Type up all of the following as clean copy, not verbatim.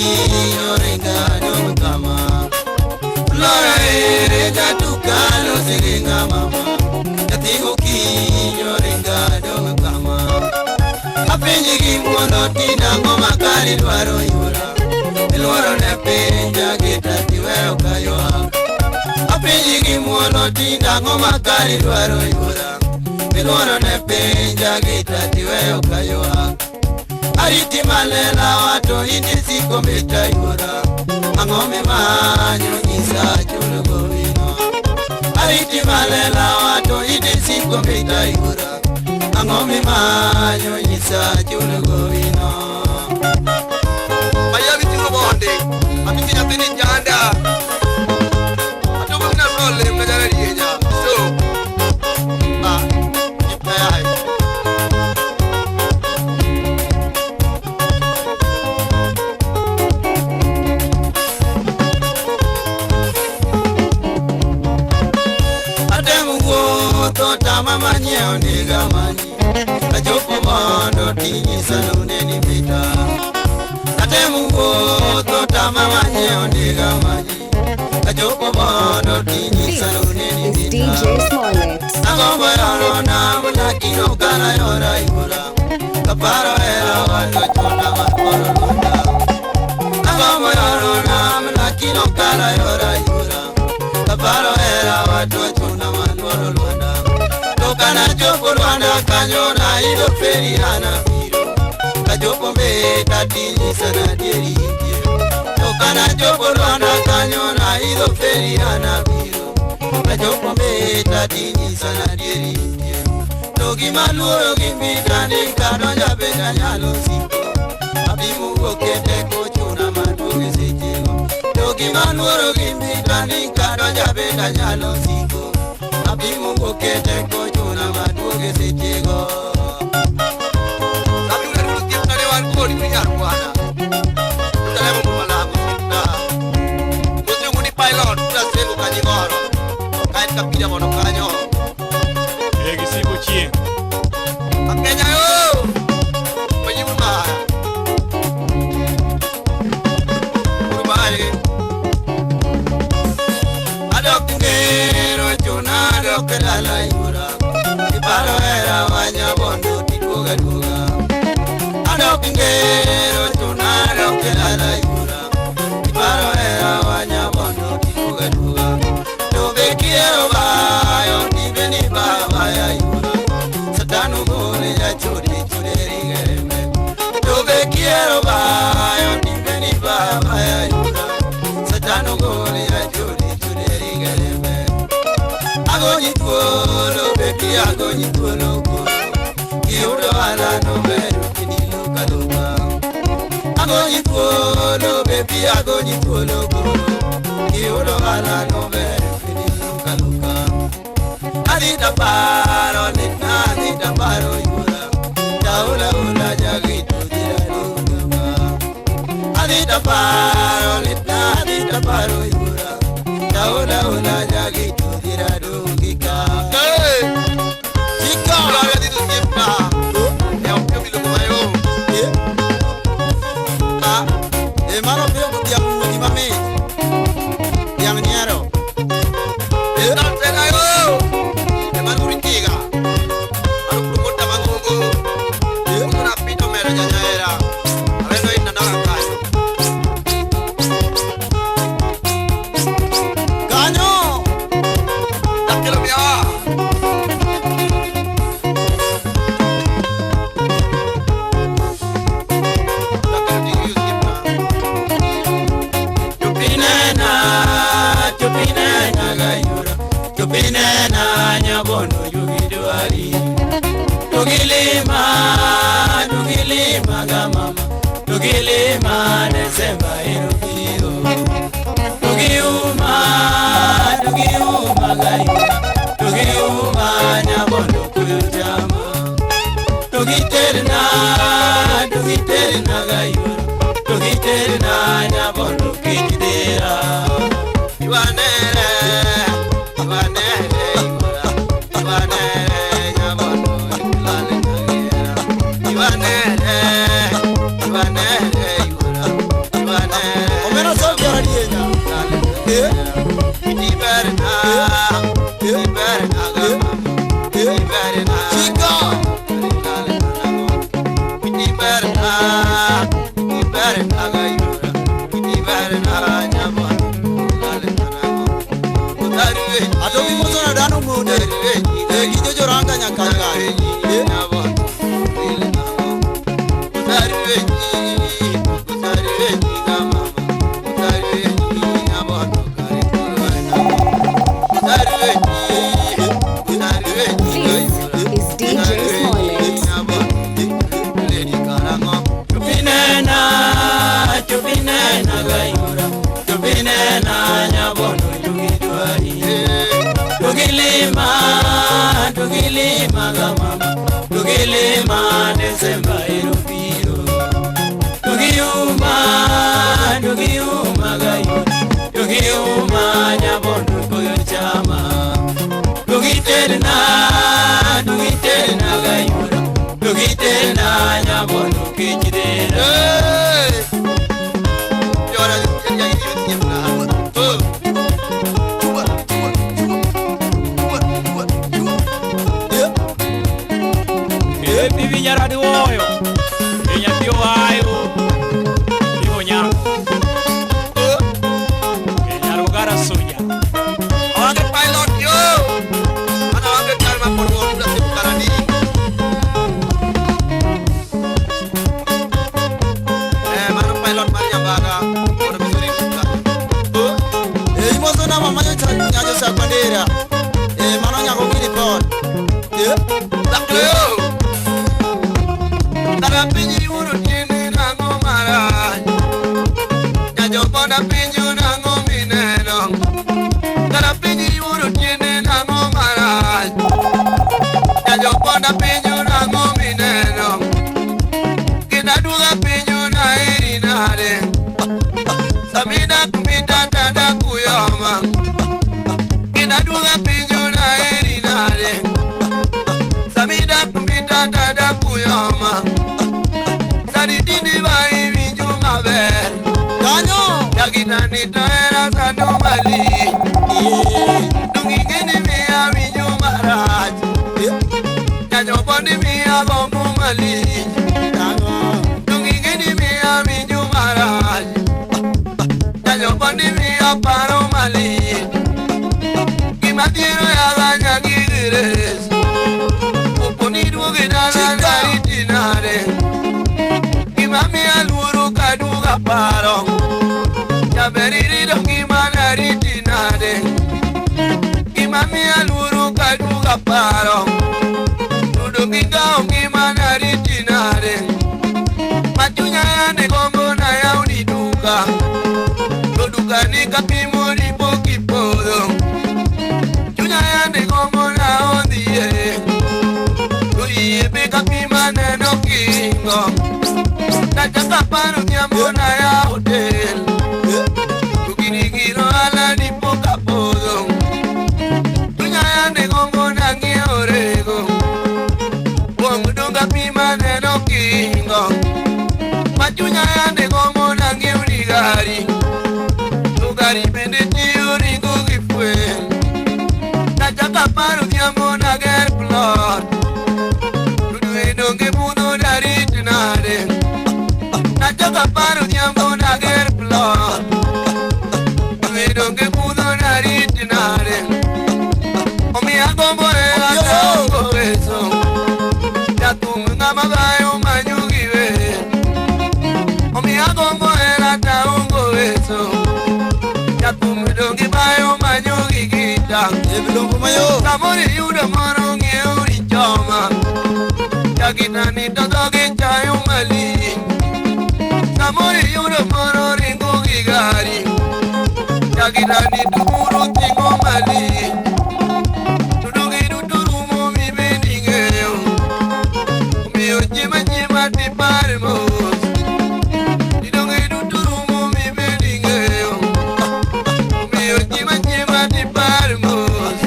gokinyi oringa dong kama. Flora ere jatukalo siringa mama. Nyathi gokinyi oringa dong kama. Apenji gi ng'uono tinang'o makari dwaro yura. Iluoro ne piny jagita tiweyo kaywak. Apenji gi ng'uono tinang'o makari dwaro yura. Iluoro ne piny jagita tiweyo kaywak. Ariti malela wato indisiko mita yura. Ang'o mimanyo nyisa chul gowino. Ariti malela wato indisiko mita yura. Ang'o mimanyo nyisa chul gowino. Maya bitingo bonde. Abiti nyathini janda. Atogo na role mna rienya. So. Ah, ipayai. Atemo wuotho tama manyiewo niga manyi. Achopo mondo tinyisa nune ni mita. Atemo wuotho tama manyiewo niga manyi. Achopo mondo tinyisa This nune ni is mita. DJ Smollett. Agombo yoro nam lakini okana yora yora. Kaparo hera wato chuna makoro lwanda. Agombo yoro nam lakini okana yora yora. Kaparo hera wato chuna makoro lwanda. Tokana chopo lwanda kanyo na ido feri ana biro. Kachopo meta tinyisa na dieri intie. Tokana chopo lwanda kanyo na ido feri ana biro. Kachopo meta tinyisa na dieri intie. To gima luoro gi mbita ni kadonjo bende anyalo siko. Apimo wuok e teko chuna maduong' e sechego. To gima luoro gi mbita ni kadonjo bende anyalo siko. Apimo wuok e teko chuna maduong' e sechego. Sabi una rulu tiempo ne wan kodi ni nyarwana. Utalemo mumalago sita. Muzungu ni pilot tutasego kanyigoro. Kaen kapija mono kanyo. Gisiko chieng'. Akenya yo. Majibu ma. Urbaye. Adok ngero chuna adok dala yura. Iparo hera wanyabondo tiduoga duoga. Adok ngero chuna adok dala yura. Iparo hera wanyabondo tiduoga duoga. To be kiero bayo tibeni baba ya yura. Satanu gole ya churi churi rigereme. To be kiero bayo tibeni baba ya yura. Satanu gole ya churi churi rigereme. Agonyi thuolo bebi agonyi thuolo koro. Iyudo ohala no ber kiniluka luka. Agonyi thuolo bebi agonyi thuolo koro. Iyudo ohala no ber kiniluka luka. Adhi taparo litna adhi taparo yura. Taula ula jagito dhira lugama. Adhi taparo litna adhi taparo yura. Taula ula jagito dhira dugika. Hey! Chika! Ora di tu tiempo. E un più miluongo mayo. Eh? Ah, e mano piyo dhiang' wuogi mamit. Dhiang' nyiero. Eh? Tantena yo. E mano rintiga. Mano promoter mang'ongo. Eh? Una pito mero nyanyaera. Avendo inna nara kanyo. Kanyo! Dakelo miawa. Dakelo tingi osiepna. Chupinena, chupinena gayura. Chupinena nyabondo yugidwari. Tugilima, tugilima ga mama. Tugilima Desemba erobiro. Tugiuma, tugiuma gayura. Tugiuma nyabondo kuyutama. Tugiterna, tugiterna gayura. Tugiterna nyabondo kijidera. Iwanere, iwanere yura. Iwanere nyabondo ilale nagera. Iwanere, iwanere yura. Iwanere. Omena sol yara dienya. Itiberna, itiberna ga mama, itiberna. Chika. Itiberna, itiberna ga yura, itiberna nyama. Adobi mozona dano monde. Gijojo ranga nyakanga. This is DJ Smollett. Chupinena, gayura, chupinena, nyabono yugidwari. Tugilima, tugilima gamama, tugilima Desemba erupiro. Tugiuma, tugiuma gayura, tugiuma nyabono koyo chama. Tugiterna, tugiterna gayura, tugiterna nyabono kichidera. Binyaradi woyo enyathi oayo iwonyango enyarugara suya. Awange pilot yo. Ana wange karma por wonda simkarani. Mano pilot mar Nyambaga mondo misori ka. Imozona mama nyajo sa bandera. Mano nyako gini pod. Daklo yo. Dara pinyi uro tiene nango marach. Nyajo konda pinyu nango mineno. Dara pinyi uro tiene nango marach. Nyajo konda pinyu nango mineno. Kinaduga pinyu na eri nare. Samina kumita tada kuyoma. Kinaduga pinyu na eri nare. Samina kumita tada kuyoma. Dini vai vinju maber. Kanyo. Yagina ni toera sanu mali. Dungi geni miya vinju marach. Nyajo bondi miya gombu mali. Kanyo. Dungi geni miya vinju marach. Nyajo bondi miya paro mali. Gimatiero ya ganya gigires. Uponi duoge dala naritinare. Mami aluoro kaduga paro. Jaberiri dongi manari tinade. Mami aluoro kaduga paro. Tudongi gaongi manari tinade. Machunya yande gombo na yauni duka. Duka ni kapimo ripo kipodo. Chunya yande gombo na ondie. Tuiye be kapima neno kingo. Nachaka paro nyamona ya hotel. Tukirigiro ala nipo kapodo. Tunya yande gombo na ngiorego. Wongudunga pima neno kingo. Machunya yande gombo na ngiurigari. Tugari bende tiurigo gifwe. Nachaka paro nyamona ger plot. Tudwe donge budo daritinare. Nachaka paro nyambo na ger plot. Tudwe donge budo daritinare. Omiya gombo era tango beso. Yatunga mabayo manyugiwe. Omiya gombo era tango beso. Yatunga donge bayo manyugigita. Ebilongo mayo. Samori yudo moro ng'euri choma. Yakita ni todoge chayo mali. Samori yudo moro ringo gi gari. Yakita ni tuburu tingo mali. Tudogi duturumo mi beningeo. Omiyo chima chima ti pare mos. Tudogi duturumo mi beningeo. Omiyo chima chima ti pare mos.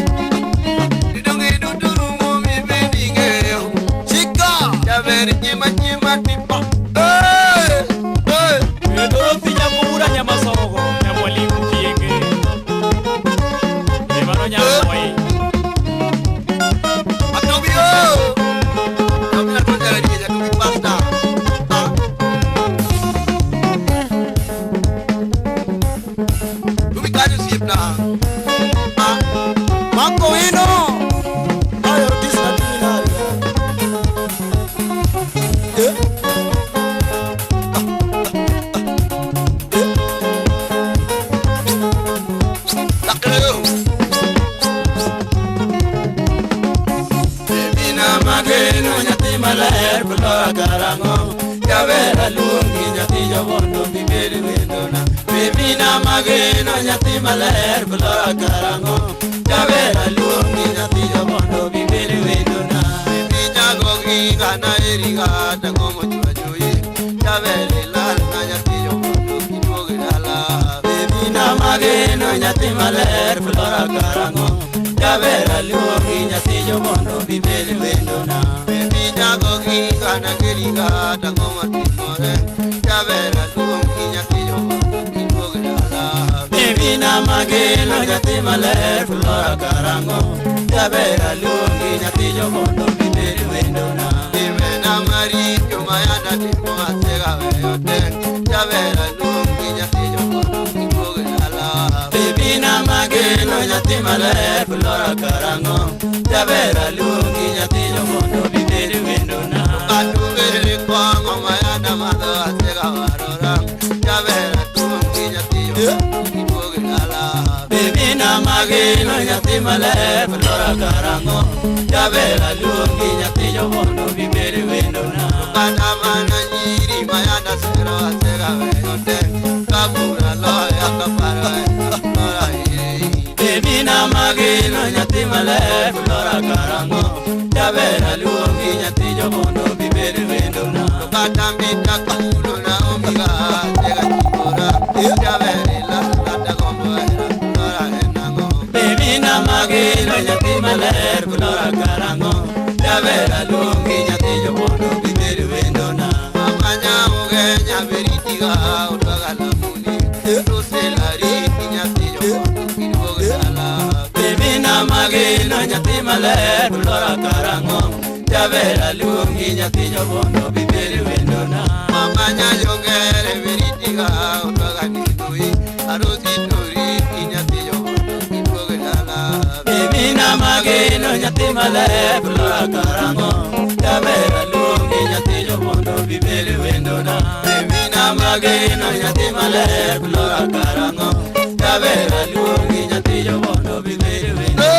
Tudogi duturumo mi beningeo. Chika. Jaber chima chima ti pa. Dorothy Nyambura na mageno nyathi maler Flora karango Jabera luongi nyathi jomondo bibere wendona Bibi nyagogi gana eriga tango mochwajoyi Jabere lal na nyathi jomondo kiduoge dala Bibi na mageno nyathi maler Flora karango Jabera luongi nyathi jomondo bibere wendona Bibi nyagogi gana eriga tango motimore Jabera luongi nyathi jomondo kiduoge dala Bibi na mageno nyathi maler Flora karango Jabera luongi nyathi jomondo bibere wendona Bibi na maricho mayanda timo asega weyote Jabera luongi nyathi jomondo kiduoge dala Bibi na mageno nyathi maler Flora karango Jabera luongi nyathi jomondo bibere wendona Atugere kwango mayanda madho asega warora Jabera luongi nyathi jomondo kiduoge dala Bibi na mageno nyathi maler Flora karango Jabera luongi nyathi jomondo bibere wendona Kata mana nyiri mayanda sero asega weyote Kabura loya kaparo Flora Bibi na mageno nyathi maler Flora karango Jabera luongi nyathi jomondo bibere wendona Kata mbita kulo na omiga asega chikora Jabera la kata gombo era Flora enango Bibi na mageno nyathi maler Flora karango Jabera luongi nyathi jomondo bibere wendona Mama ugenya beritiga utwaga lamuni Ruselari nyathi jomondo kiduoge dala Bibi na mageno nyathi maler Flora karango Jabera luongi nyathi jomondo bibere wendona Mama nyajongere beritiga utwaga nidui Arusi tori nyathi jomondo kiduoge dala Bibi na mageno nyathi maler Flora karango Jabera luongi nyathi jomondo bibere wendona Bibi na mageno nyathi maler Flora karango Jabera luongi nyathi jomondo bibere wendona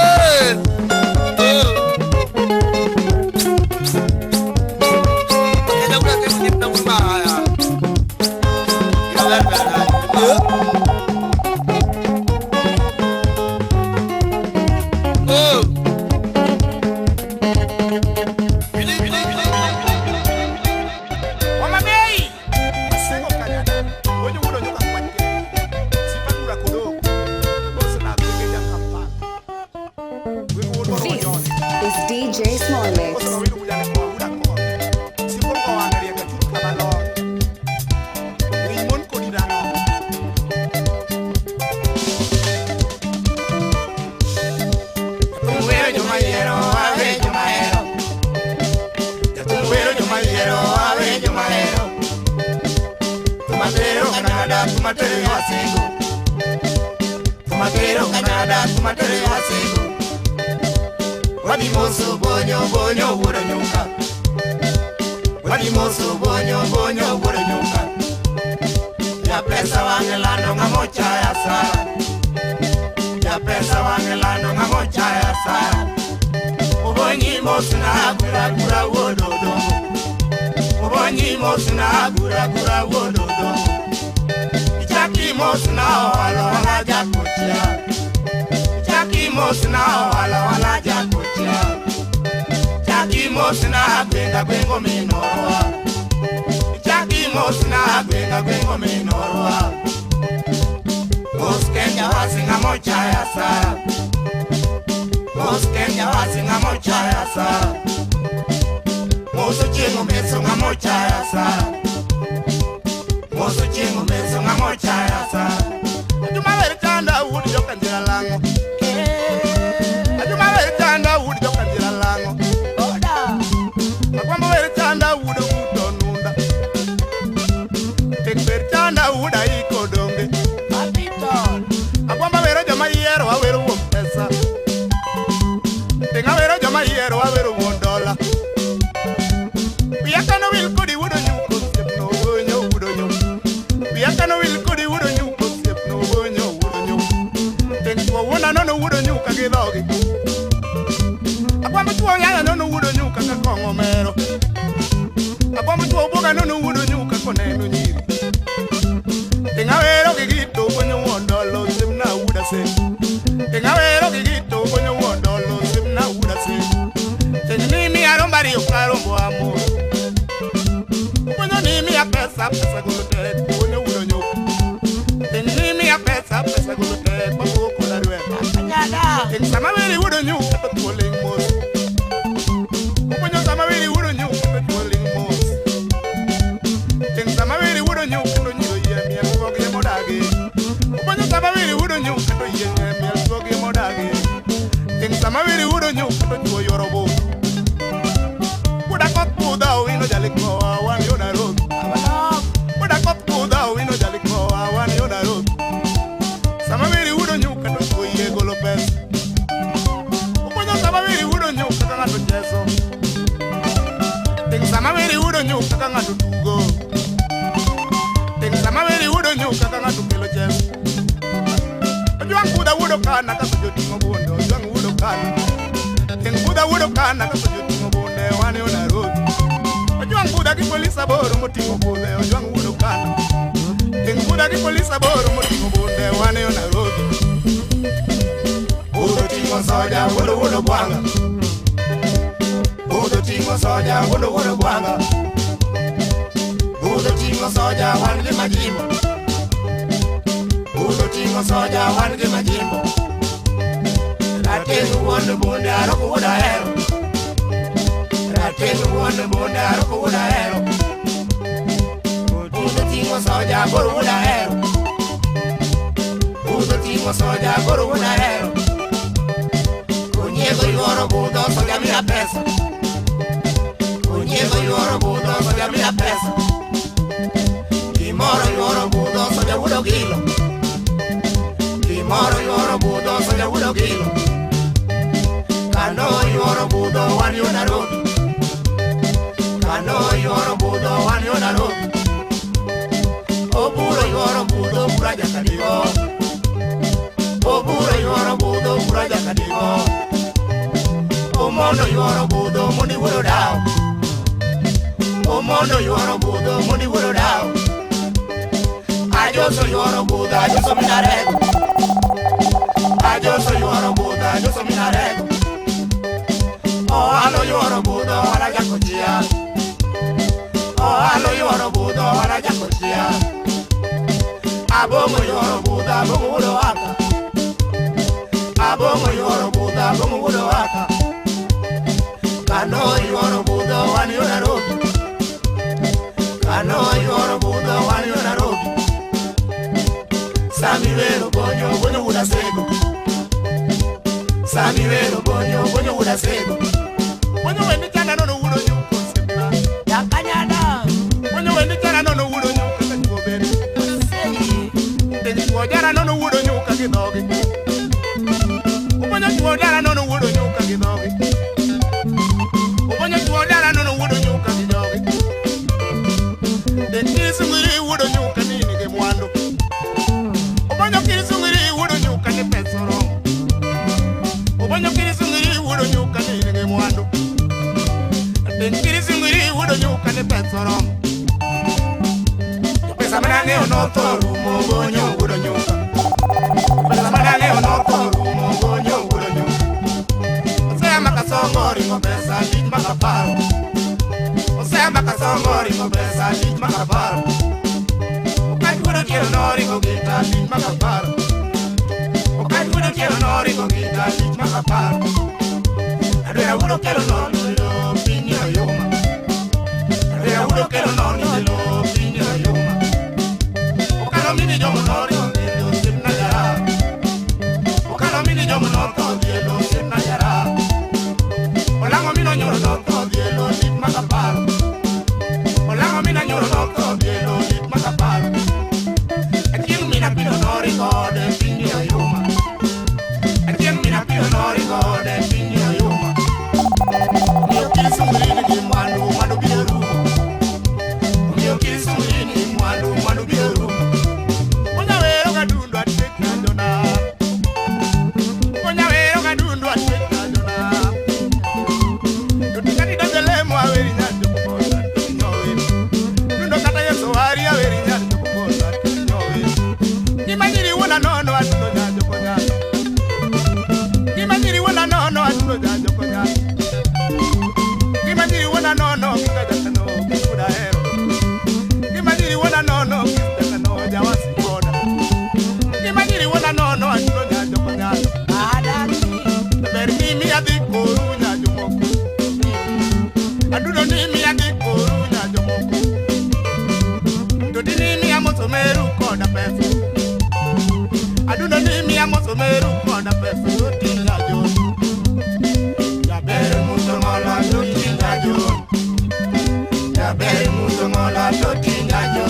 This is DJ Small Mix. Wadimoso bonyo bonyo wuodo nyuka Wadimoso bonyo bonyo wuodo nyuka Ya pesa wange lando ng'amo chaya sara Ya pesa wange lando ng'amo chaya sara Obonyi mosna gura gura wuodo dongo Obonyi mosna gura gura wuodo dongo Ichaki mosna wala wala jakochia Ichaki mosna wala wala jakochia Chaki mosna gwenga gwengo minorwa Chaki mosna gwenga gwengo minorwa Moskenya wasinga mochaya sara Moskenya wasinga mochaya sara Moso chingo meso nga mochaya sara Moso chingo meso nga mochaya sara Ajuma veritanda wudi jokandira lango Ajuma veritanda wudi jokandira lango Akwambo veritanda wudo wudo nunda Tek veritanda wuda iko donge Akwambo vero joma yiero awero wuom pesa Tenga vero joma yiero awero wuon dola Wiya kano wil kodi wudo nyuko osiepno bonyo wudo nyuko Wiya kano wil kodi wudo Ting sama weri wudo nyuka to thuol ling mos. Oponyo sama weri wudo nyuka to thuol ling mos. Ting sama weri wudo nyuka to nyiro yie miel tuogi modagi. Oponyo sama weri wudo nyuka to yie miel tuogi modagi. Ting sama weri wudo nyuka to chuo yoro bo. Wuda koth budho owino jalikowa wan yo Nairobi. Wuda koth budho owino jalikowa wan yo Nairobi. Sama weri wudo nyuka to chuo yie golo pesa. Oponyo sama weri wudo nyuka ka ng'ato cheso. Ting sama weri wudo nyuka ka ng'ato tugo. Ting sama weri wudo nyuka ka ng'ato kelo ches. Ojwang' kudha wudo kana ka sojo ting'o bunde. Ojwang' wudo kana. Ting kudha wudo kana ka sojo ting'o bunde wan yo Nairobi. Ojwang' kudha gi polis aboro moting'o bunde. Ojwang' wudo kana. Ting kudha gi polis aboro moting'o bunde wan yo Nairobi. Budho ting'o soja wuodo wuodo gwanga. Budho ting'o soja wuodo wuodo gwanga. Budho ting'o soja wan gi majimbo. Budho ting'o soja wan gi majimbo. Rateng' wuon bunde aroko wuod ahero. Rateng' wuon bunde aroko wuod ahero. Budho ting'o soja koro wuod ahero. Budho ting'o soja koro wuod ahero. Konyiego yuoro budho soja miya pesa. Konyiego yuoro budho soja miya pesa. Gimoro yuoro budho soja wuod ogilo. Gimoro yuoro budho soja wuod ogilo. Kano yuoro budho wan yo Nairobi. Kano yuoro budho wan yo Nairobi. Oburo yuoro budho bura jakadigo. Oburo yuoro budho bura jakadigo. Omondo yuoro budho mondi wuodo dawo. Omondo yuoro budho mondi wuodo dawo. Ajoso yuoro budho ajoso minarego. Ajoso yuoro budho ajoso minarego. Oalo yuoro budho wala jakochia. Oalo yuoro budho wala jakochia. Abongo yuoro budho abongo wuodo waka. Abongo yuoro budho abongo wuodo waka. Kano yuoro budho wan yo Nairobi. Kano yuoro budho wan yo Nairobi. Sami wero bonyo bonyo wuod asego. Sami wero bonyo bonyo wuod asego. Bonyo wendi chana nono wudo nyuka osiepna. Jakanyana. Bonyo wendi chana nono wudo nyuka ka chuo beri. Ting chuo jara nono wudo nyuka gi dhogi. Oponyo chuo jara nono wudo nyuka gi dhogi. Oponyo chuo jara nono wudo nyuka gi jogi. Ting kisungiri wudo nyuka ni nigi mwandu. Oponyo kisungiri wudo nyuka ni pesa oromo. Oponyo kisungiri wudo nyuka ni nigi mwandu. Ting kisungiri wudo nyuka ni pesa oromo. Pesa manang'eyo notho rumo bonyo wuodo nyuka. Pesa manang'eyo notho rumo bonyo wuodo nyuka. Osea makasongo ringo pesa lich makaparo. Osea makasongo ringo pesa lich makaparo. Okach wuodo tielo noringo gita lich makaparo. Okach wuodo tielo noringo gita lich makaparo. Adwera wuodo kelo nono elo piny oyuma. Adwera wuodo kelo nono elo piny oyuma. Okalo mini jomo noringo dhielo osiepna jara. Okalo mini jomo notho dhielo osiepna jara. Olang'o mino nyoro notho dhielo lit makaparo. Olang'o mina nyoro notho dhielo lit makaparo. Achieng' mina pino noringo ode piny oyuma. Achieng' mina pino noringo ode piny oyuma. Omiyo kisungri nigi mwandu mwandu biro rumo. Omiyo kisungri nigi mwandu mwandu biro rumo. Onya wero gadundo atwek na jona. Onya wero gadundo atwek na jona. Dundo kati donjo lemo aweri nyar jokokosa tinyowe. Dundo kata Yeso wari aweri nyar jokokosa tinyowe. Gima nyiri wuona nono Adundo ni miya moso meru koda pesa totinga jo. Jaber muto ngola totinga jo. Jaber muto ngola totinga jo.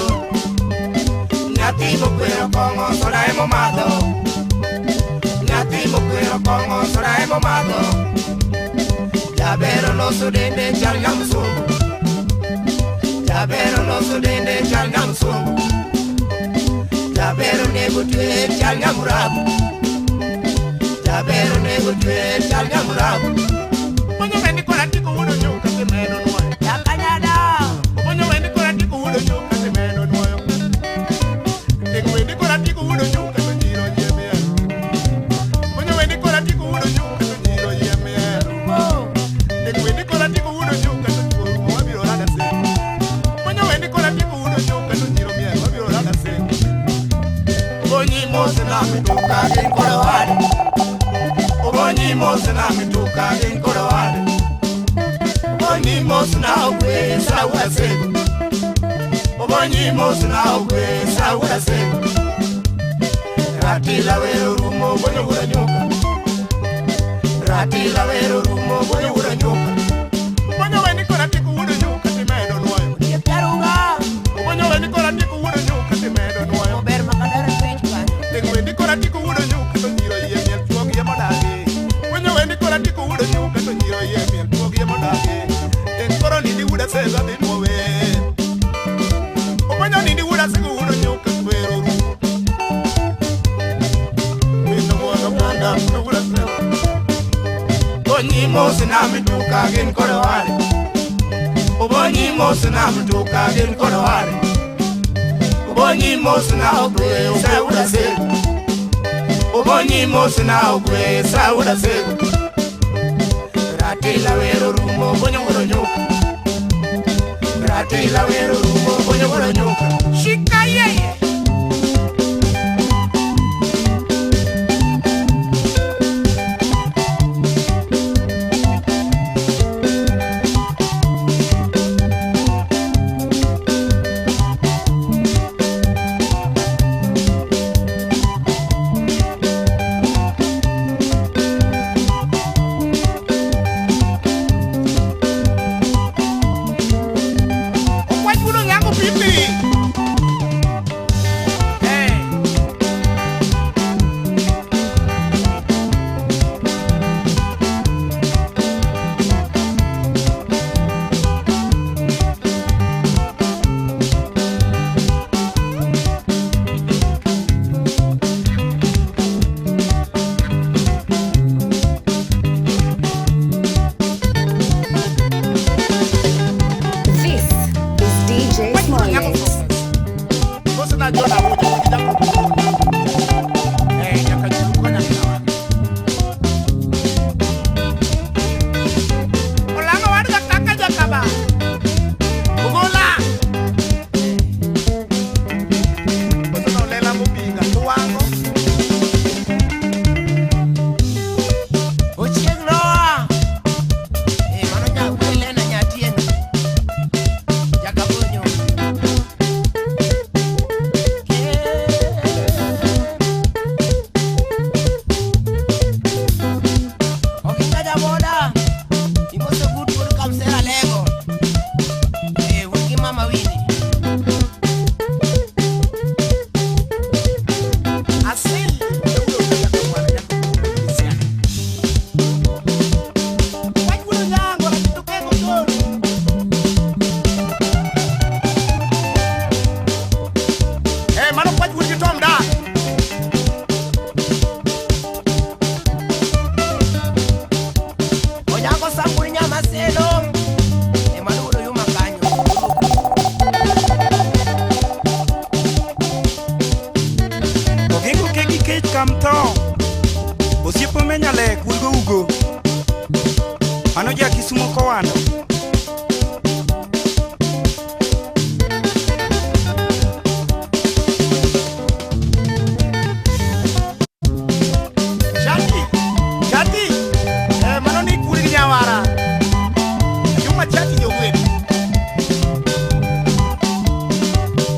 Nyathi mokwero kong'o soda emo madho. Nyathi mokwero kong'o soda emo madho. Jaber oloso dende chal ga msungu. Jaber oloso dende chal ga msungu. Jaber onego twe chal ga murabu. Jaber onego twe chal ga murabu. Oponyo wendi kora tiko wudo nyuka timedo nuoyo. Jakanyada. Oponyo wendi kora tiko wudo nyuka timedo nuoyo. Wendi kora tiko wudo nyuka to nyiro yie miel. Oponyo wendi kora tiko wudo nyuka to nyiro yie miel. Wendi kora tiko wudo nyuka to nyiro wabiro rada seko. Oponyo wendi kora tiko wudo nyuka to nyiro miel wabiro rada seko. Obonyi mose na mituka gin kod owade. Obonyi mose na mituka gin kod owade. Obonyi mose na ogwe sawa seko. Obonyi mose na ogwe sawa seko. Ratila wero rumo bonyo wudo nyuka. Ratila wero rumo bonyo wudo nyuka. Obonyo wendi kora tiko wudo nyuka timedo nuoyo. Obonyo wendi kora tiko wudo nyuka timedo nuoyo. Wendi kora tiko wudo nyuka to nyiro yie miel chuogi ema odagi. Obonyo wendi kora tiko wudo nyuka to nyiro yie miel chuogi ema odagi. En koro nindi wuda sego adhi nuowe. Obonyo nindi wuda sego wudo nyuka kwero rumo. Wino wuono panda wuda sego. Obonyi mose na mituka gin kod owade. Obonyi mose na mituka gin kod owade. Obonyi mose na ogwe wuda sego. Obonyi mose na ogwe wuda sego. Ratila wero rumo bonyo wudo nyuka. Ratila wero rumo bonyo wudo nyuka. Shika yeye. This is DJ Smollett. Olanga wadga kaka jakaba. Ugola. Koso lela mupinga tuwango. Ochieng' noa. Mano nyakwele na nyatieng'. Jakabonyo. Okinga jaboda. Imoso gut wuod Kamsera Lego. Wuod gi mama Winnie. Asil. Wach wudo nyango ratito kego toro. Mano kwach wuod gi Tom da. Onyango samburi nyamaseno. Mano wuod Oyuma kanyo. Ogingo kegi kech kam tho. Osiepo menyalek wuod go ugo. Mano ja Kisumo kowando. Chati. Chati. Mano ni wuod gi nyawara. Juma chati jogwen.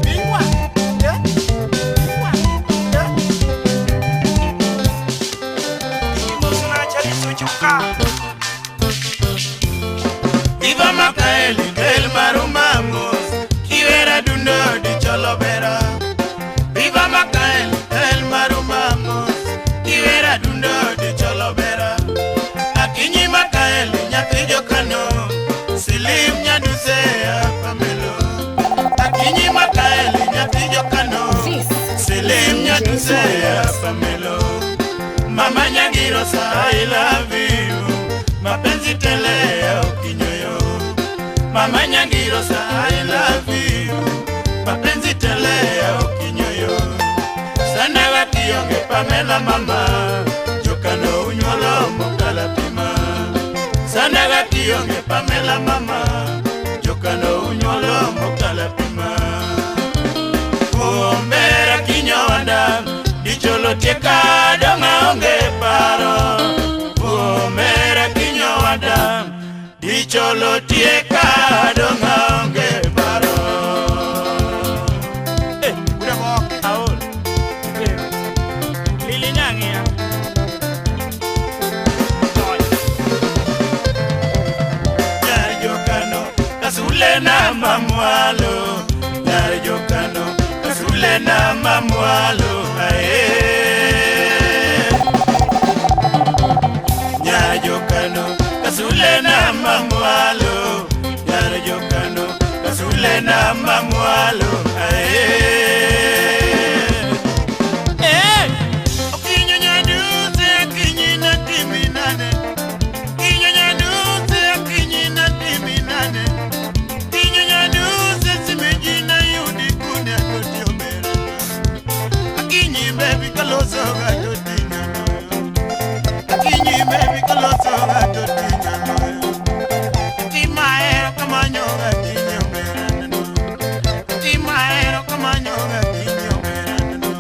Bingwa. Bingwa. Nyaduse Pamelo, Mama Nyangirosa I love you, mapenzi tele ya ukinyoyo. Mama Nyangirosa I love you, mapenzi tele ya ukinyoyo. Sana wakionge Pamela mama, jokano unywolo mokala pima. Sana wakionge Pamela mama, jokano unywolo mokala pima. Ombera kinyowanda, dicholo tieka donga onge paro. Ombera kinyowanda, dicholo tieka donga onge paro. Eh, aol. Lili nyangia. Nyar jokano, kasule na mamwalo. Nyar jokano, kasule na mamwalo. Ae. Nyar jokano, kasule na mamwalo. Nyar jokano, kasule na mamwalo. Ae. Eh, okinyo nyaduse akinyi na timinane. Kinyo nyaduse akinyi na timinane. Kinyo nyaduse simejina yudi kune atoti omera. Akinyi baby kaloso gatoti nyanoyo. Akinyi baby kaloso gatoti nyanoyo. Timaero kamanyo gatinyo omera nano. Timaero kamanyo gatinyo omera nano.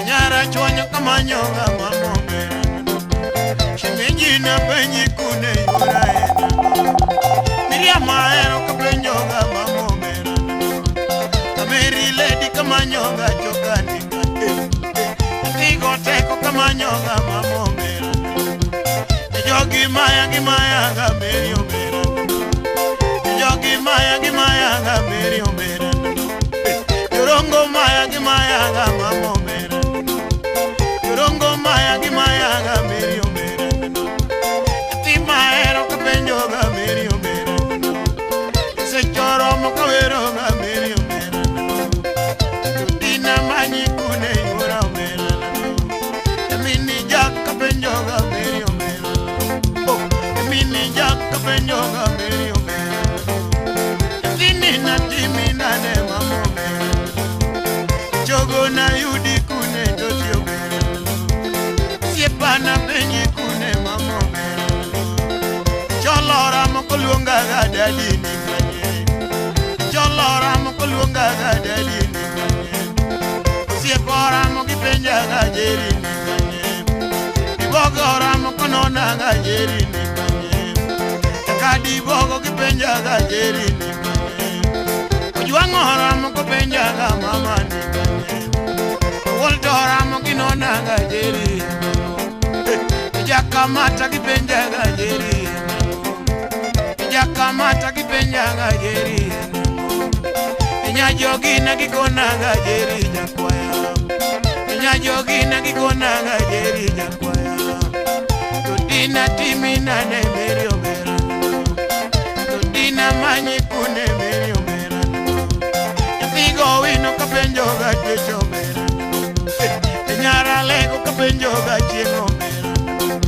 Nyara chwanyo kamanyo ga mama omera nano. Shimejina penyi kune yura enano. Miriam ahero kapenjo ga mama omera nano. Ameri lady kamanyo ga chokani kate. Tigo teko kamanyo ga mama omera nano. Jogi maya gi maya ga meri omera nano. Jogi maya gi maya ga meri omera nano. Yorongo maya gi maya ga mama omera nano. Yorongo maya gi maya ga meri omera nano. Timaero kapenjo ga meri omera nano. Sechoro mokawero ga meri omera nano. Dina manyi kune yura omera nano. Emini jak kapenjo ga meri omera nano. Oh, emini jak kapenjo ga meri omera nano. Tini na timina ne mama omera nano. Jogo na yudi kune doti omera nano. Siepana penyi kune mama omera nano. Cholora mokoluonga ga dadi ni kanye. Cholora mokoluonga ga dadi ni kanye. Osiepora mokipenja ga jeri ni kanye. Ibogora mokonona ga jeri ni kanye. Kadibogo kipenja ga jeri ni kanye. Ojwang'ora mokopenja ga mama ni kanye. Woltora mokinona ga jeri nano. Jakamata kipenja ga jeri nano. Jakamata kipenja ga jeri nano. Nyajogina kikona ga jeri jakwaya. Nyajogina kikona ga jeri jakwaya. Tudina timina ne meri omera nano. Tudina manyi kune meri omera nano. Nyathi wino kapenjo ga twech omera nano. Nyara lego kapenjo ga chieng' omera nano.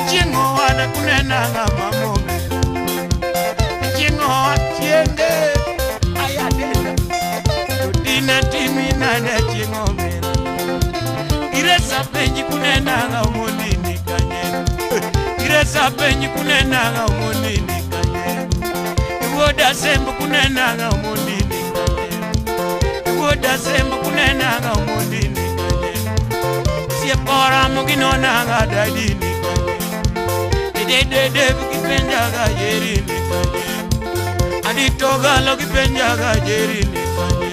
Chieng' owada kunena ga mama omera nano. Chieng' owa chienge ayadenda. Tudina timina ne chieng' omera nano. Iresa penji kunena ga omondini kanye. Iresa penji kunena ga omondini kanye. Iwoda sembo kunena ga omondini kanye. Iwoda sembo kunena ga omondini kanye. Siepora mokinona ga dadini kanye. Idedede kipenja ga jeri ni kanye. Aditoga lo kipenja ga jeri ni kanye.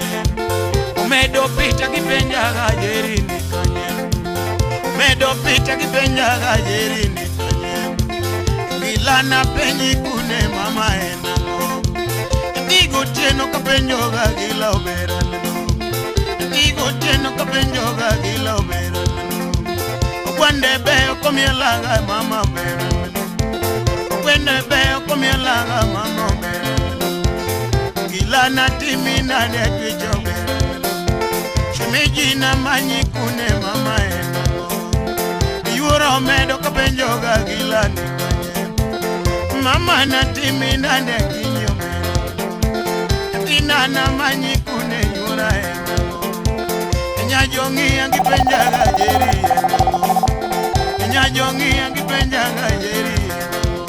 Omedo pita kipenja ga jeri ni kanye. Omedo pita kipenja ga jeri ni kanye. Milana penyi kune mama enamo. Ndigo tieno kapenjo ga gila omera nano. Ndigo tieno kapenjo ga gila omera nano. Okwande be okomiela ga mama omera nano. Okwende be okomiela ga mama omera nano. Gila na timina ne twech omera nano. Shimejina manyi kune mama enango. Yuoro medo kapenjoga gilani kanye. Mama natimina ne kinyo medo. Nyathina namanyi kune yuora enango. Nyajongi angipenjaga jeri enango. Nyajongi angipenjaga jeri enango.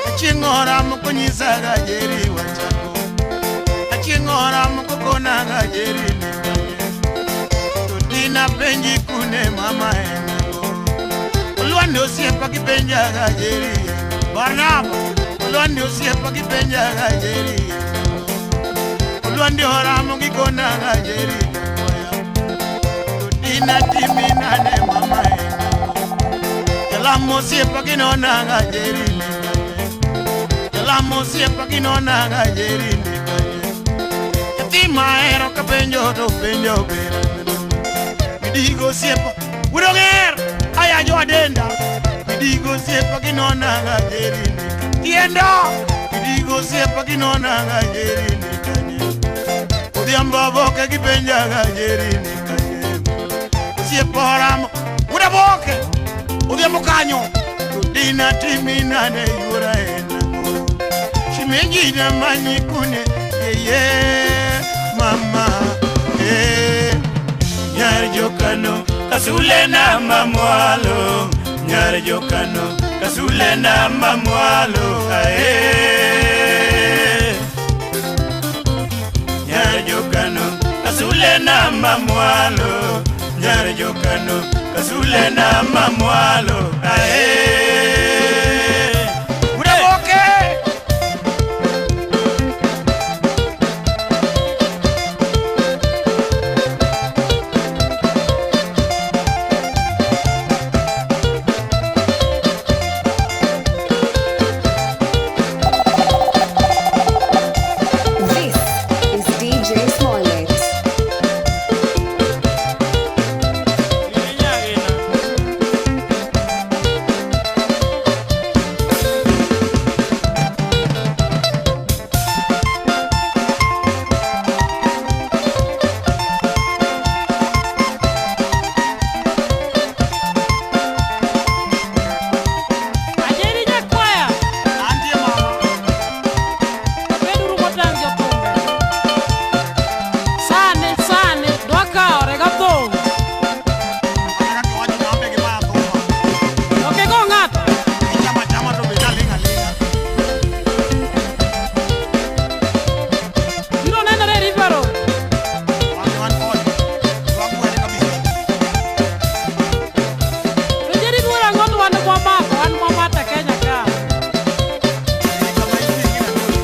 Achingora mukunyisaga jeri wachako. Achingora mukukonaga jeri nikanye. Tudina penji kune mama enango. Olwande osiepa kipenjaga jeri Barnaba. Olwande osiepa kipenjaga jeri enango. Olwande oramo gikonaga jeri nyakoya. Tudina timina ne mama enango. Jalamo osiepa kinonaga jeri nikanye. Jalamo osiepa kinonaga jeri nikanye. Nyathi mahero kapenjo to penjo ber. Midigo osiepa wuodonger aya jo adenda. Midigo osiepa kinonaga jeri nikanye. Tienda midigo osiepa kinonaga jeri nikanye. Odhiambo oboke gipenjaga jeri nikanye. Osiepa oramo wuodaboke odhiambo kanyo. Tudina timina ne yuora enango. Shimejina manyi kune yeye mama eh. Nyar jokano kasule na mamwalo. Nyar jokano kasule na mamwalo ae. Nyar jokano kasule na mamwalo. Nyar jokano kasule na mamwalo ae. Udaboke This is DJ Smollett. Ajeri nyakwaya. Antie mama. Beduru motang' jothumbe. Sani, sani, dwa kawore gathum. Kaka kiwacho mambe gi maya thuma. Ok igo ng'ato. Ichamo achama to be naling' aling'a. Biro nenore e River Road. Wan wan kode. Wakwere kabisa. To Njeri luoro ang'o to wan mwamako, wan mwamako e Kenya ka. Kama intie gina luoro.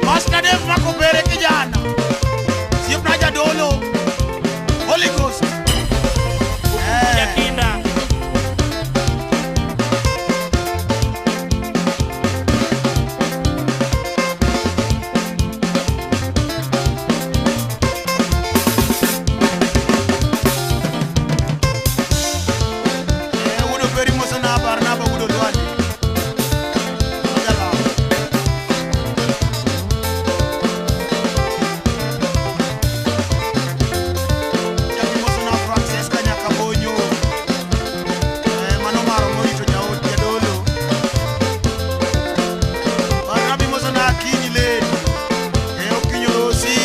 Master Dave Makobere kijana. Osiepna jadolo. Holy Ghost. Eh. Jakinda. Eh, wudo beri mosona Barnaba wudo Lwande. Jalao. Chaki mosona Francesca Nyakabonyo. Eh, mano maro morito jaod jadolo. Barnabi mosona Akinyi Lady. Eh, Okinyo Rosi.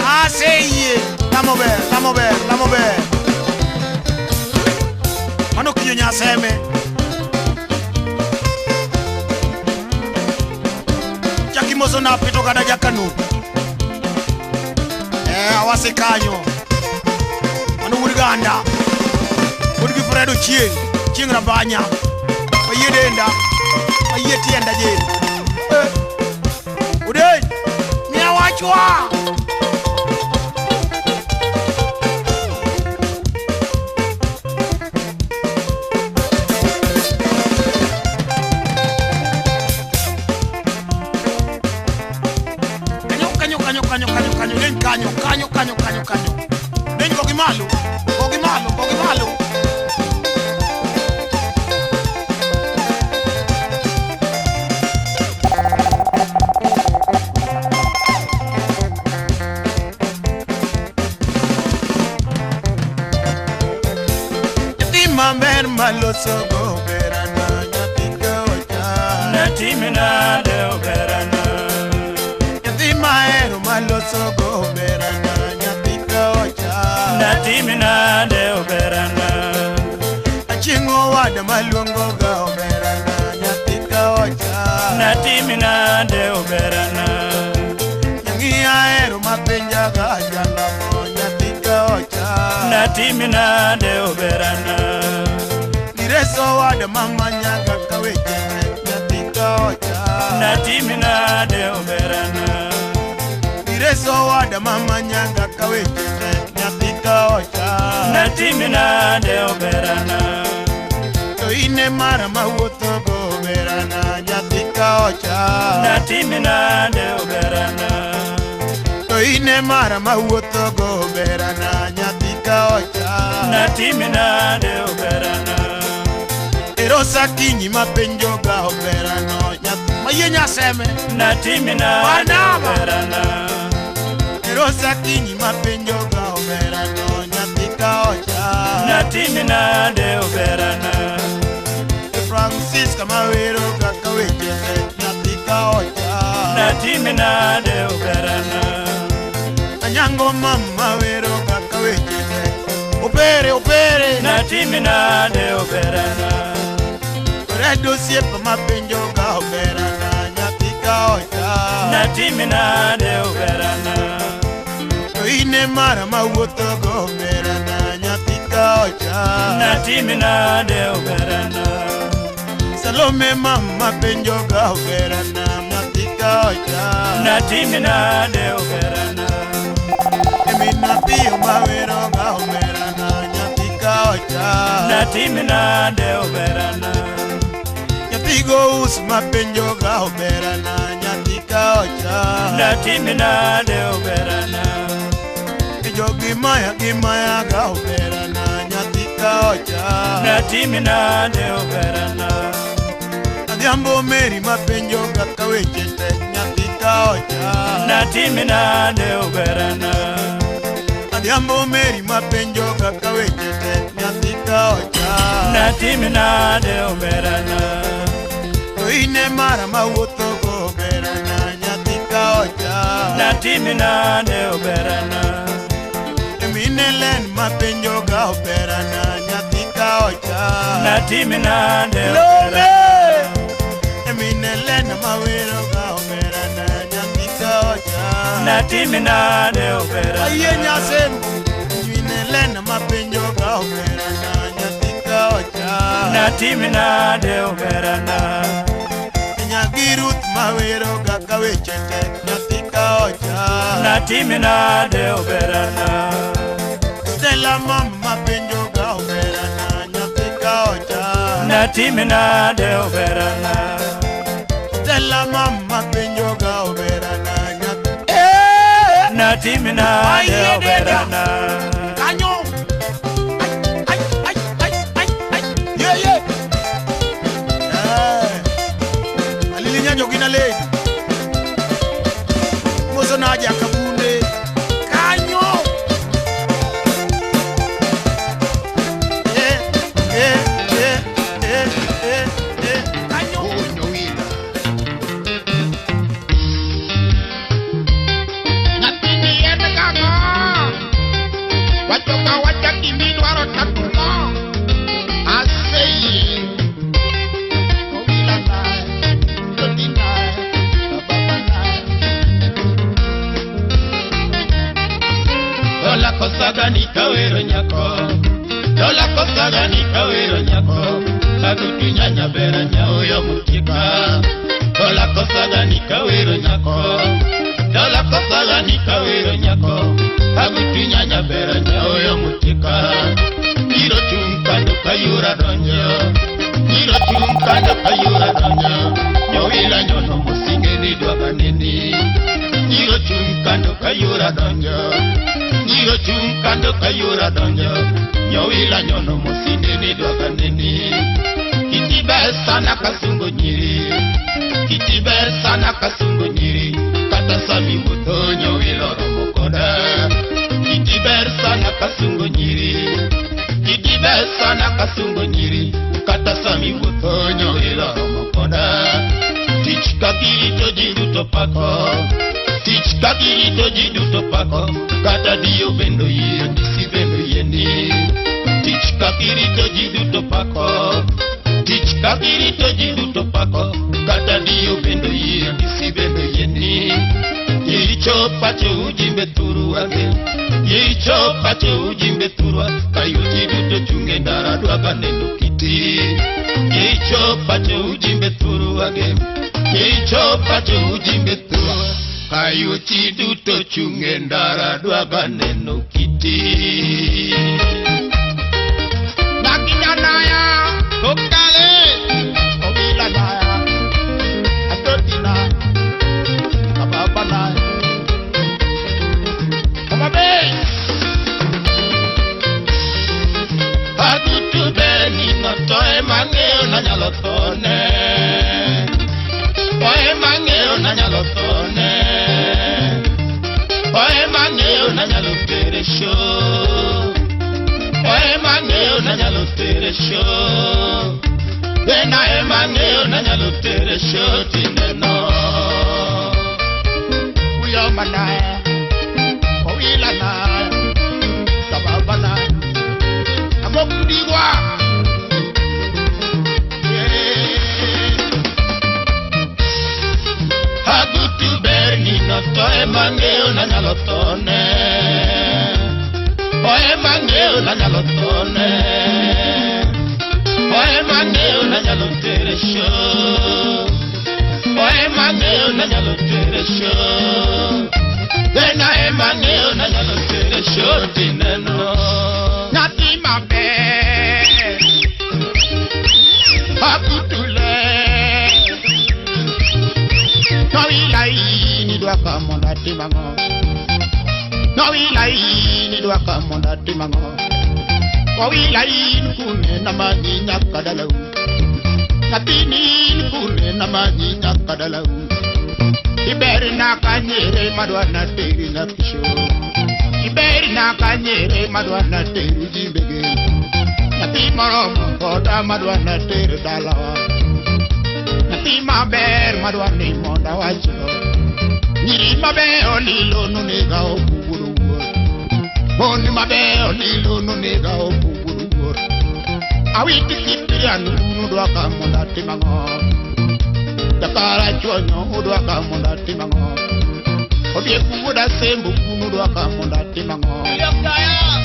Aseyie. Lamo ber, lamo ber, lamo ber. Mano kinyo nyaseme. Chaki mosona pito kata jakanu. Eh, awase kanyo. Mano wuod ganda. Wuod gi Fred Ochieng', Chieng' Rabanya. Ayie denda. Ayie tienda jeri. Eh. Udeny, miya wachwa. Kanyo, kanyo, kanyo, kanyo, kanyo, kanyo, deny kanyo, kanyo, kanyo, kanyo, kanyo. Deny kogi malo, kogi malo, kogi malo. maloso go berana nyathi ka ocha. Natimi nade oberana. Nyathi mahero maloso go berana nyathi ka ocha. Natimi nade oberana. Achieng' owada maluongo ga oberana nyathi ka ocha. Natimi nade oberana. Nyangi ahero mapenja ga jalamo nyathi ka ocha. Natimi nade oberana. Direso wada mamanyaga ka weche nyathi ka ocha. Natimi nade oberana. Direso wada mamanyaga ka weche nyathi ka ocha. Natimi nade oberana. To ine mara mawuotho go oberana nyathi ka ocha. Natimi nade oberana. To ine mara mawuotho go oberana nyathi ka ocha. Natimi nade oberana. Erosa kinyi mapenjo ga oberano nyathi mayie nyaseme. Natimi nade oberana. Erosa kinyi mapenjo ga oberano nyathi ka ocha. Natimi nade oberana. Francisca mawero ga ka weche nyathi ka ocha. Natimi nade oberana. Anyango mama wero ga ka weche opere opere. Natimi nade oberana. Redo siepa mapenjo ga oberana nyathi ka ocha. Natimi nade oberana. To ine mara mawuotho go oberana nyathi ka ocha. Natimi nade oberana. Salome mama penjo ga oberana nyathi ka ocha. Natimi nade oberana. Emina piyo mawero ga oberana nyathi ka ocha. Natimi nade oberana. Nyathi go us mapenjo ga oberana nyathi ka ocha. Natimi nade oberana. Jogi maya gi maya ga oberana nyathi ka ocha. Natimi nade oberana. Adhiambo Mary mapenjo ga ka weche tek nyathi ka ocha. Natimi nade oberana. Adhiambo Mary mapenjo ga ka weche tek nyathi ka ocha. Natimi nade oberana. To ine mara mawuotho go oberana nyathi ka ocha. Natimi nade oberana. Emine len mapenjo ga oberana nyathi ka ocha. Natimi nade oberana. Emine len mawero ga oberana nyathi ka ocha. Natimi nade oberana. Ayie nyasembo. Emine len mapenjo ga oberana nyathi ka ocha. Natimi nade oberana. Nyagi Ruth mawero ga ka weche tek nyathi ka ocha. Natimi nade oberana. Stella mama mapenjo ga oberana nyathi ka ocha. Natimi nade oberana. Stella mama mapenjo ga oberana nyathi. Natimi nade oberana. Kanyo. Ay ay ay ay ay. Yeah yeah. Alili nyanyo gina lady. Mozo naja kabunde. Kanyo. Eh eh eh eh eh eh. Kanyo. Nyathini en kang'o? Wacho ka wacha gimidwaro tatumo. Aseyie. Owila nae, Toti nae, Baba nae. Dola kosaga ni kawero nyako. Dola kosaga ni kawero nyako. Kagutu nyanya bera nyaoyo mutika. Dola kosaga ni kawero nyako. Dola kosaga ni kawero nyako. Kagutu nyanya bera nyaoyo mutika. Nyiro chung kando kayura donjo. Nyiro chung kando kayura donjo. Nyowila nyono musinge ni dwaga nini. Nyiro chung kando kayura donjo. Nyiro chung kando kayura donjo. Nyowila nyono musinge ni dwaga nini. Kiti ber sana kasungo nyiri. Kiti ber sana kasungo nyiri. Kata sami wuotho nyowila oromo koda. Kiti ber sana kasungo nyiri. Kiti ber sana kasungo nyiri. kakirito ji duto pako. Tich kakirito ji duto pako. Kata dio bendo yie, disi bendo yieni. Tich kakirito ji duto pako. Tich kakirito ji duto pako. Kata dio bendo yie, disi bendo yieni. Yicho pacho ujimbe turuage. Yicho pacho ujimbe turwa. Kayuti duto chunge ndara dwaga nendo kiti. Yicho pacho ujimbe turuage. Yicho pacho ujimbe turwa. Kayuti duto chunge ndara dwaga neno kiti. Nakijanaya Kokale Obila naya Atotina Ababa naya Omabe Agutu beni noto emangeo na nyalo thone. Oe mangeo na nyalo thone. Oe mangeo na nyalo tere show. Oe mangeo na nyalo tere show. Dena e mangeo na nyalo tere show tineno. Uyo manaya Owila naya Sababa naya Agokudigwa. Agutu berni noto emangeo na nyalo thone. Oe mangeo na nyalo thone. Oe mangeo na nyalo tere show. Oe mangeo na nyalo tere show. Dena e mangeo na nyalo tere show tineno. Nyathi maber Agutule Nowila ini dwaka mondo atim ang'o. Nowila ini dwaka mondo atim ang'o. Owila in kune namanyi nyaka dalau. Nyathini in kune namanyi nyaka dalau. Iberna kanyere madwa nateri nyakisho. Iberna kanyere madwa nateri jimbege. Nyathi moromo koda madwa nateri dalawa. Nyathi maber madwa ni mondo awachgo. Nyiri mabeyo lilo nonega okuwuoro wuor. Mon mabeyo lilo nonega okuwuoro wuor. Awiti Cyprian udwaka mondo atim ang'o. Jakarachuonyo udwaka mondo atim ang'o. Obiek wuod Asembo udwaka mondo atim ang'o.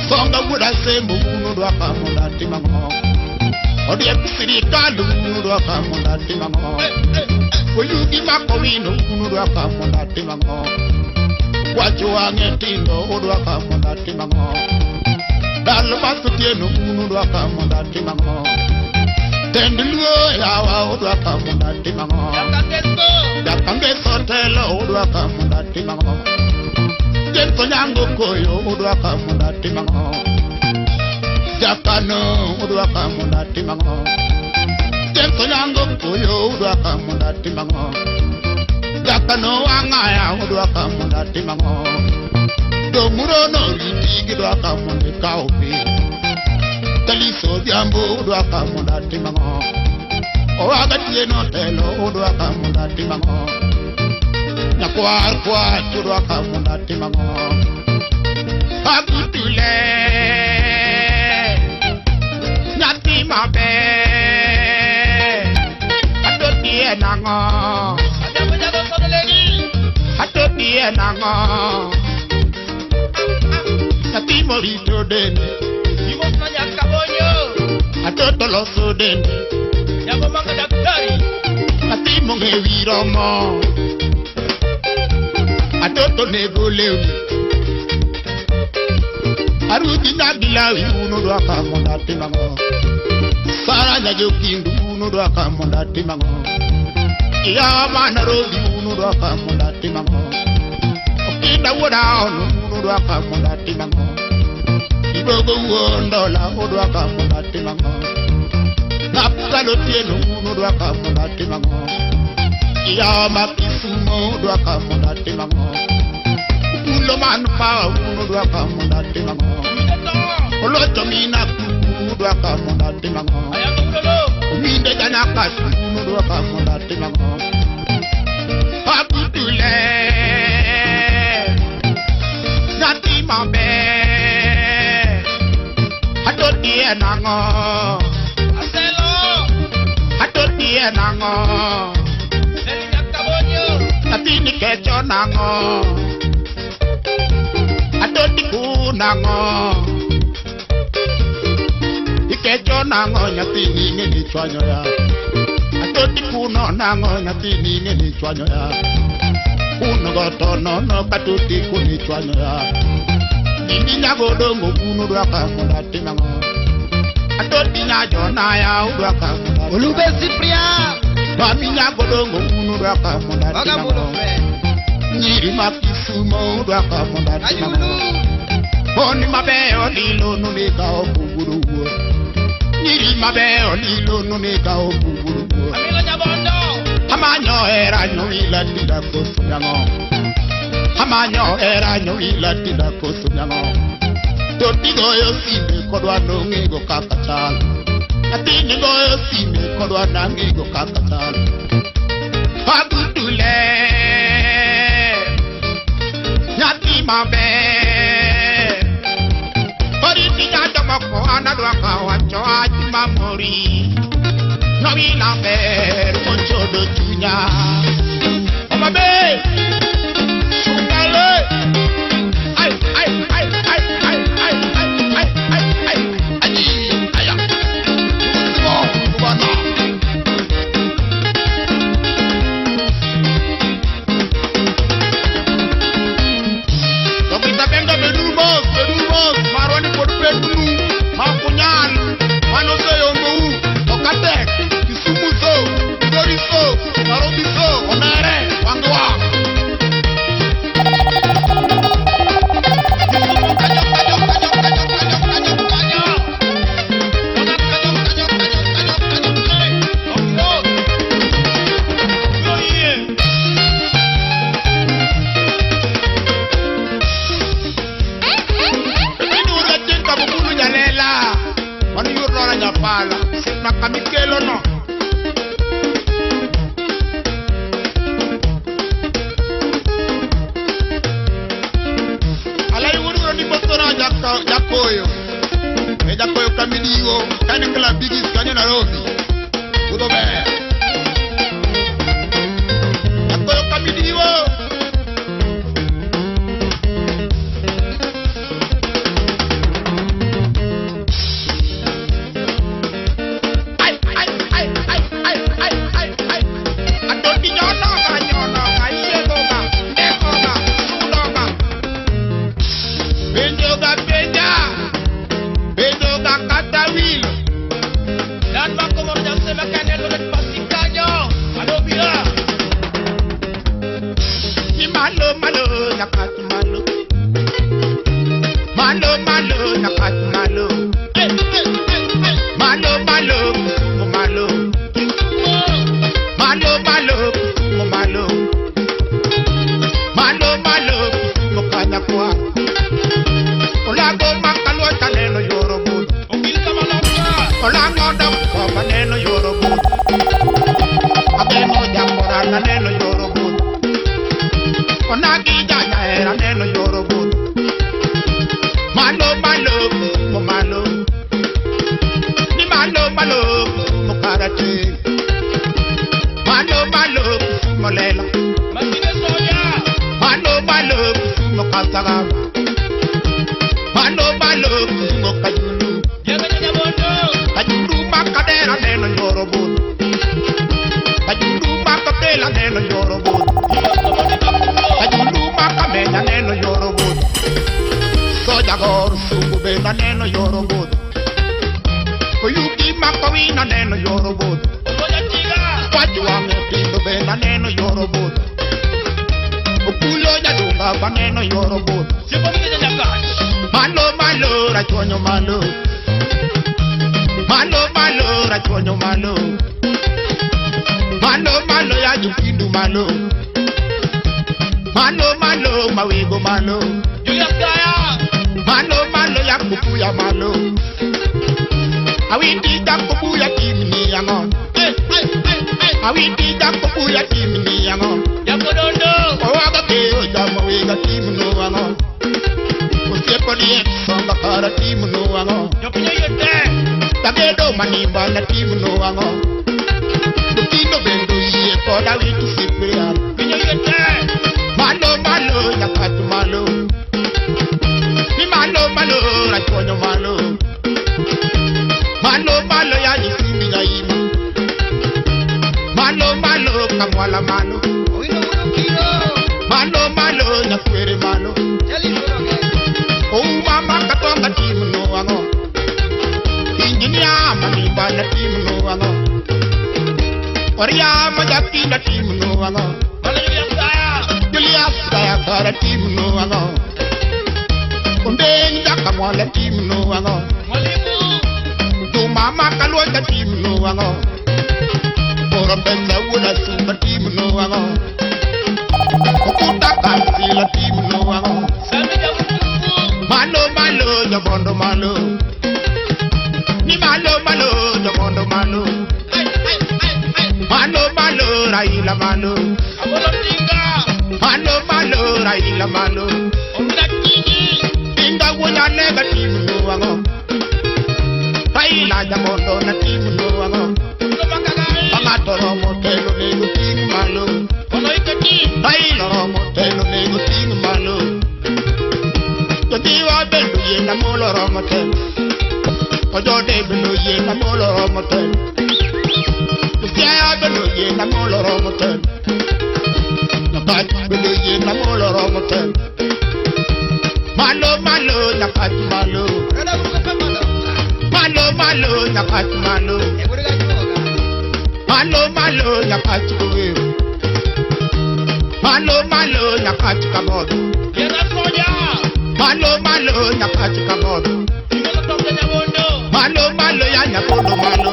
Songa wuod Asembo udwaka mondo atim ang'o. Odiek sirikal udwaka mondo atim ang'o. Oyugi makowino udwaka mondo atim ang'o. Wacho wang'e tindo udwaka mondo atim ang'o. Dalo mathotieno udwaka mondo atim ang'o. Tend luo yawa udwaka mondo atim ang'o. Jakangeso telo udwaka mondo atim ang'o. James Onyango koyo udwaka mondo atim ang'o. Jakano udwaka mondo atim ang'o. James Onyango koyo udwaka mondo atim ang'o. Jakano ang'aya udwaka mondo atim ang'o. Domuro no riti gidwaka mondo ikaw pi. Taliso Odhiambo udwaka mondo atim ang'o. Owaga Tieno telo udwaka mondo atim ang'o. Nyakwar kwach udwaka mondo atim ang'o. Agutule Nyathi maber Atoti en ang'o. Atoti en ang'o. Nyathi morito dende Atoto loso dende Nyathi mong'e wiro mo. Atoto nego lewni. Aruti nyagilawi unodwaka mondo atim ang'o. Sara nyajokindu unodwaka mondo atim ang'o. Iya ma Nairobi unodwaka mondo atim ang'o. Okinda wuod Aono unodwaka mondo atim ang'o. Ibogo wuon dola odwaka mondo atim ang'o. Napkalo Otieno unodwaka mondo atim ang'o. Iya ma Kisumo odwaka mondo atim ang'o. Ulo man power unodwaka mondo atim ang'o. Olocho mina kuku udwaka mondo atim ang'o. Minde janaka unodwaka mondo atim ang'o. Atoti en ang'o? Aselo. Atoti en ang'o? Nyathini kecho nang'o? Atoti ku nang'o? Ikecho nang'o nyathini ng'eni chwanyo ya? Atoti kuno nang'o nyathini ng'eni chwanyo ya? Kuno goto nono katoti kuni chwanyo ya? Ini nyagodongo kuno dwaka mondo atim ang'o? Atoti nyajona ya udwaka mondo atim ang'o? Olube Cyprian. Mami nyagodongo kuno dwaka mondo atim ang'o? Nyiri ma Kisumo udwaka mondo atim ang'o? Mon mabeyo lilo nunega obuguru wuo. Nyiri mabeyo lilo nunega obuguru wuo. Amilo Nyabondo. Amanyo hera nyowila tida koso nyang'o? Amanyo hera nyowila tida koso nyang'o? Toti goyo sime kodwa nong'ego kaka chal. Nyathini goyo sime kodwa nang'ego kaka chal. Agudule nyathi maber. Oriti nyajomoko an adwa kawacho wach mamori. Nyowila ber mochodo chunya. Homa Bay. Sukale. Ai ai ai ai ai ai ai ai ai ai. Aji aya. Usibo bana. Dokita Benga bedumos bedumos marwani pod petnu makunyal manoseyombou okatek Kisumu so Migori so Nairobi so Onere Wangwa. Kisumu kanyo kanyo kanyo kanyo kanyo kanyo kanyo. Kanyo kanyo kanyo kanyo kanyo kanyo. Okio. Yoye. Iduro chien kabukulu jalela mano yur nora japala sipna kamikelo no. Alai wuoduro ni bosora jakoyo. E jakoyo kamidigo kane club bigis kanyo Nairobi. Budho ber. Jakoyo kamidigo. Ai ai ai ai ai ai ai ai. Atoti nyonoga nyonoga yiegoga negoga sudoga. Penjoga penja. Penjoga kata wil. Dan bako moro jasema kane lolet pasikanyo. Adobia. Ni malo malo nyakat malo. Malo malo nyakat malo. Eh, eh, eh, eh. Malo malo Kisumu malo. Malo malo Kisumu malo. Malo malo Kisumu kanyakwa. Olago makaluocha neno yoro budho. Okil kamaloka. Olango dok koba neno yoro budho. Ageno jakorana neno yoro budho. Onagi janyahera neno yoro budho. Malo malo Kisumu malo. Ni malo malo Kisumu karate. Malo malo Kisumu lela. Masine soja. Malo malo Kisumu kasagama. Malo malo Kisumu kajulu. Yega Nyabondo. Kajulu makadera neno yoro budho. Kajulu makapela neno yoro budho. Kajulu makamenya neno yoro budho. Soja gor sugu benda neno yoro budho. Oyugi makawina neno yoro budho. Soja chiga. Wajwang'e tindo benda neno yoro budho. Okulo jadunga ba neno yoro budho. Sipo mine nyakach. Malo malo rachuonyo malo. Malo malo rachuonyo malo. Malo malo ya jukindu malo. Malo malo mawego malo. Julius Gaya. Malo malo ya kupuya malo. Awinji jakupuya timni ang'o? Eh eh eh eh. Awinji jakupuya timni ang'o? Jakodondo. Owaga keyo jamo wega timno ang'o? Osiepo diek somba kara timno ang'o? Jopiny oyie te. Manimba na timno ang'o. Okindo bende oyie koda wito Cyprian. Malo malo Nyakach malo. Ni malo malo Rachuonyo malo. Malo malo ya Nyisimbi Nyaima. Malo malo Kamwala malo. Malo malo Nyakwere malo. Oh mama Katonga timno ang'o. Injinia Manimba na timno ang'o. Oriama Jakinda timno ang'o. Julius Kayakara timno ang'o. Ondeng Jakamwala timno ang'o. Jumama Kaluocha timno ang'o. Orombesa wuoda Sumba timno ang'o. Okuta Kansila timno ang'o. Malo malo Jabondo malo. Ni malo malo Jabondo malo. Malo malo Raila malo. Malo malo Raila malo. Tinga wuoda lega timno ang'o. Raila Jabondo na timno ang'o. Ng'ato romo telo nego ting' malo. Raila romo telo nego ting' malo. Jodhiwa bende oyie na mulo romo telo. Ojode bende oyie na mulo romo telo. Josiaya bende oyie na mulo romo telo. Nyakach bende oyie na mulo romo telo. Malo malo Nyakach malo. Malo malo Nyakach malo. Malo malo Nyakach kowero. Malo malo Nyakach kabodo. Malo malo Nyakach kabodo. Malo malo ya Nyabondo malo.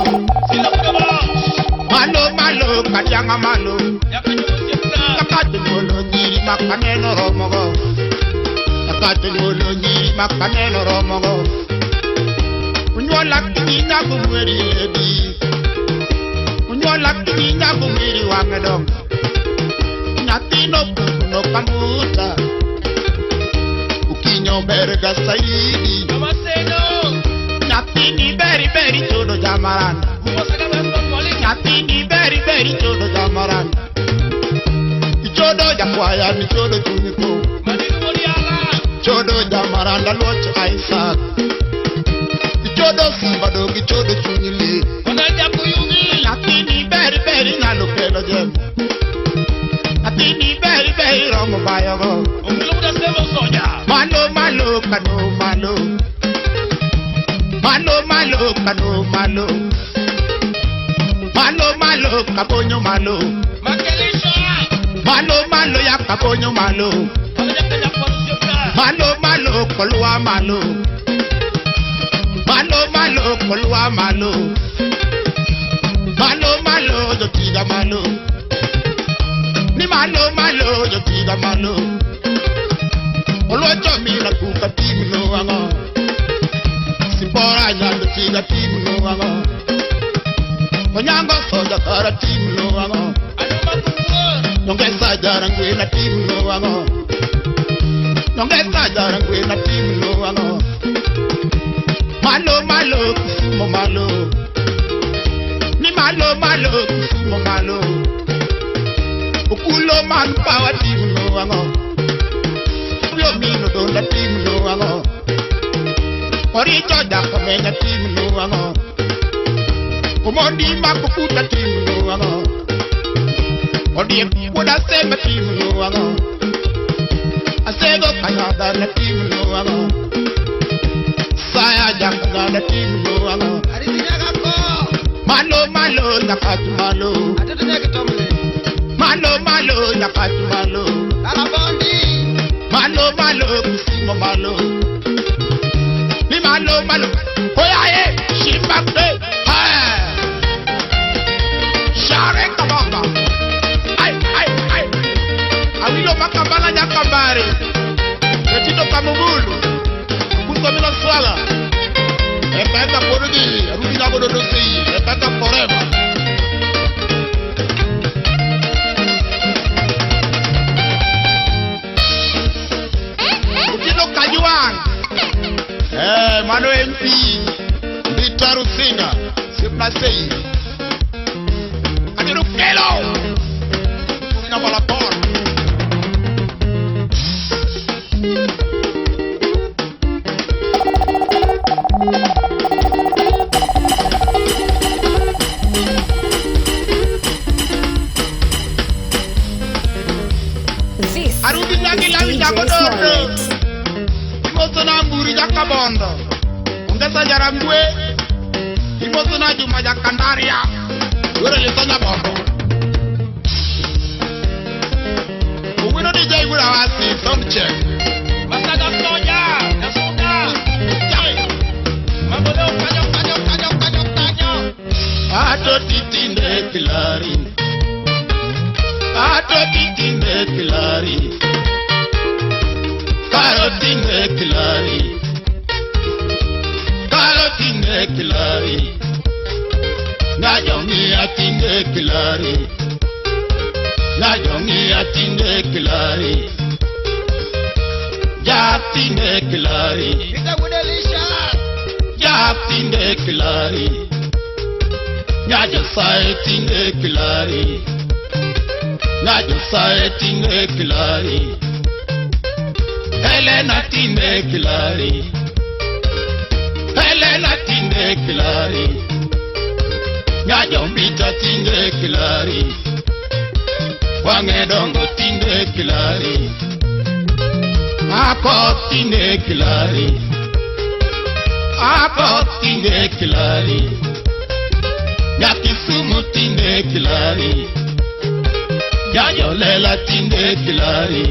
Malo malo Kadianga malo. Nyakach nyuolo nyiri makaneno romogo. Nyakach nyuolo nyiri makaneno romogo. Unyuola kinyi nyago mweri ledi. Unyuola kinyi nyago mweri wang'e dong. Nyathino pugno kamuta. Ukinyo ber ga saidi. Nyathini beri beri chodo jamaranda. Nyathini beri beri chodo jamaranda. Ichodo jakwaya ni chodo chuny ko. Chodo jamaranda luoch Isaac. Ichodo simba dog ichodo chuny le. Nyathini beri beri nyalo kelo jembe. Nyathini beri beri romo bayogo. Malo malo kano malo. Malo malo kano malo. Malo malo kabonyo malo. Malo malo ya kabonyo malo. Malo malo kolwa malo. Malo malo kolwa malo. Malo malo jotiga malo. Ni malo malo jotiga malo. Oluocho mira kuka timno ang'o. Sipora nyando tiga timno ang'o. Onyango soja kara timno ang'o. Nyongesa jarangwena timno ang'o. Nyongesa jarangwena timno ang'o. Malo malo Kisumo malo. Ni malo malo Kisumo malo. Okulo man power timno ang'o. Okulo mino donda timno ang'o. Oricho jakomenya timno ang'o. Omondi makukuta timno ang'o. Odiek wuoda Semba timno ang'o. Asego kanyada na timno ang'o. Saya jakangada timno ang'o. Malo malo Nyakach malo. Malo malo Nyakach malo. Malo malo Kisumo malo. Ni malo malo. Oya e Shimbabwe. Share kabamba. Ai ai ai. Awilo makambala nyakambare. Etito kamugulu. Kusomila swala. Eka porugi. Rugi na bodo dosi. Eka forever. Ukino Kajwang. Mano MP. Mbita Rusinga. Nasei. Adiro kelo. Ina balapor. This Arubi nyangi is lawi DJ jagodoro. Smollett. Imoso na mburi jakabondo. Ongesa jarangwe. Imoso na juma jakandaria. Wero litonya bondo. Owino DJ wura wasi sound check. Masaga soja, nasuda. Jai. Mambo leo kanyo kanyo kanyo kanyo kanyo. Ato titinde kilari. Ato titinde kilari. Karotinde kilari. Karotinde kilari. Najongi atinde kilari. Najongi atinde kilari. Jatinde kilari. Jatinde kilari. Nyajo sae tinde kilari. Nyajo sae tinde kilari. Helena tinde kilari. Helena tinde kilari. Nyajo mbita tinde kilari. Wange dongo tinde kilari. Ako tinde kilari. Ako tinde kilari. Nyakisumu tinde kilari. Nyayolela tinde kilari.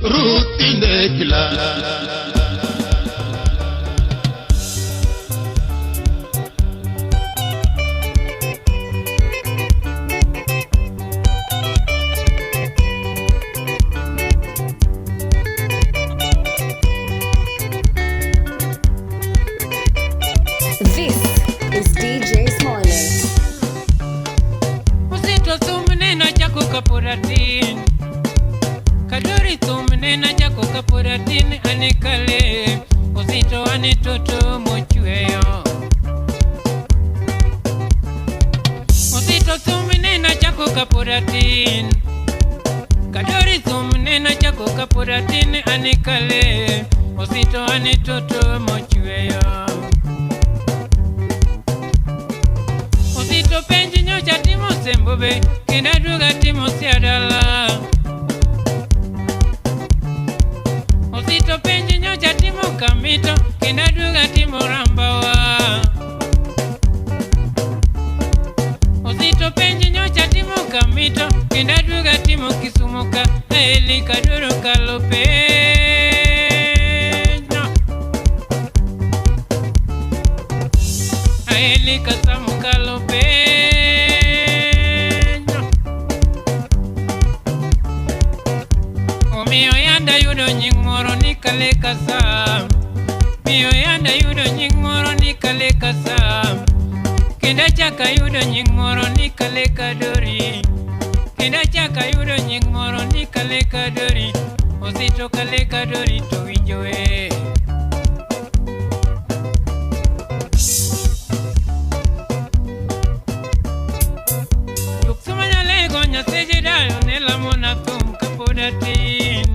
Ruth tinde kilari. This is DJ Smollett. Uzito thumnena chako kaporatin. Kadori thumnena chako kaporatin anikale. Uzito anitoto mochweyo. Uzito thumnena chako kaporatin. Kadori thumnena chako kaporatin anikale. Uzito anitoto mochweyo. Uzito penji nyocha timo sembobe kenda duga timo siadala. Uzito penji nyocha timo kamito kenda duga timo rambawa. Uzito penji nyocha timo kamito kenda duga timo kisumuka eli kadoro kalope. Eli kasamu kalopenyo. Omiyo yanda yudo nying moro ni kale kasam. Miyo yanda yudo nying moro ni kale kasam. Kenda chaka yudo nying moro ni kale kadori. Kenda chaka yudo nying moro ni kale kadori. Osito kale kadori to winjoe. Nyaseje dayo ne lamona thum kapod atin.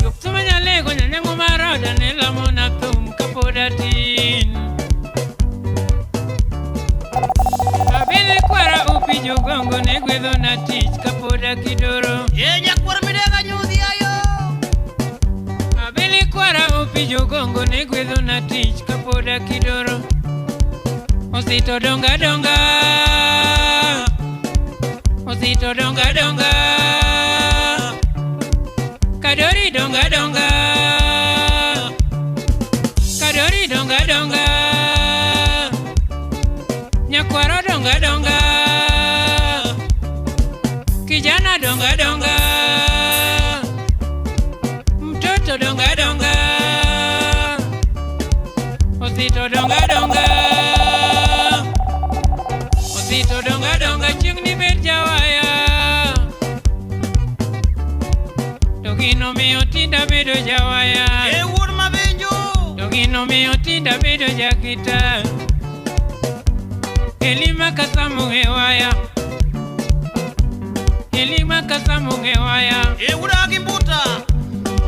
Joksuma nyalego nyanyango maroda ne lamona thum kapod atin. Abele kwara upijo gongo ne gwedho na tich kapod akidoro. Ye nyakwar midega nyudhi ayo. Abele kwara upijo gongo ne gwedho na tich kapod akidoro. Osito donga donga. Osito donga donga. Kadori donga donga. Kadori donga donga. Nyakwaro donga donga. Kijana donga donga. Mtoto donga donga. Osito donga donga. Osito donga donga chieng' ni bed jawaya. To gino miyo tinda bedo jawaya. E wuod mabenjo. To gino Gino miyo tinda bedo jakita. Elima kasamu hewaya. Elima kasamu hewaya. E wuda mbuta.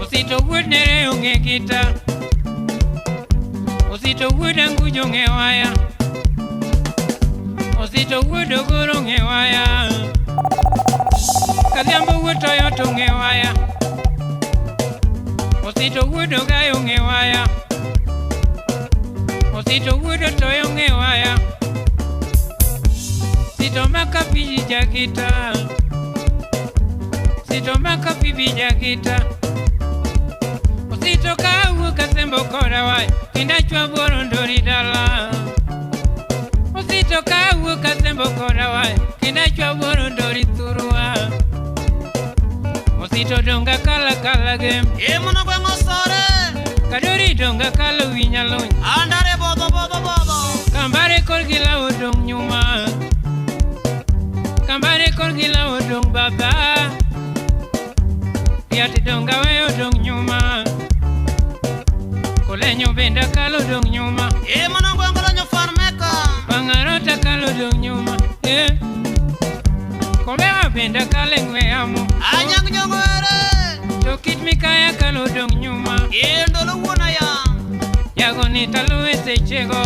Osito wuod nere ong'e kita. Osito wuod angujo ong'e waya. Osito wuod ogoro ong'e waya. Kadhiambo wuod Toyota ong'e waya. Osito wuod Ogayo ong'e waya. Osito wuod Otoyo ong'e waya. Sito maka piji jakita. Sito maka pibi jakita. Osito ka kasembo koda wai. Kinda chwa buoro ndori dala. Osito ka kasembo koda wai. Kinda chwa buoro ndori thurwa. Osito donga kala kala gem. E mono gweng'o sore. Kadori donga kala winyalony. Andare bodho bodho bodho. Kambare korgi lawo dong nyuma. Kambare korgi lawo dong baba. Yati donga weyo dong nyuma. Kolenyo benda kalo dong nyuma. E mono gweng'o lonyo fan meka. Pangarota kalo dong nyuma. Eh. Kobewa benda kale ngwe amo. Anyang' nyongo ere. To kit mikaya kalo dong nyuma. E ndolo wuona ya. Yago ni taluwe sechego.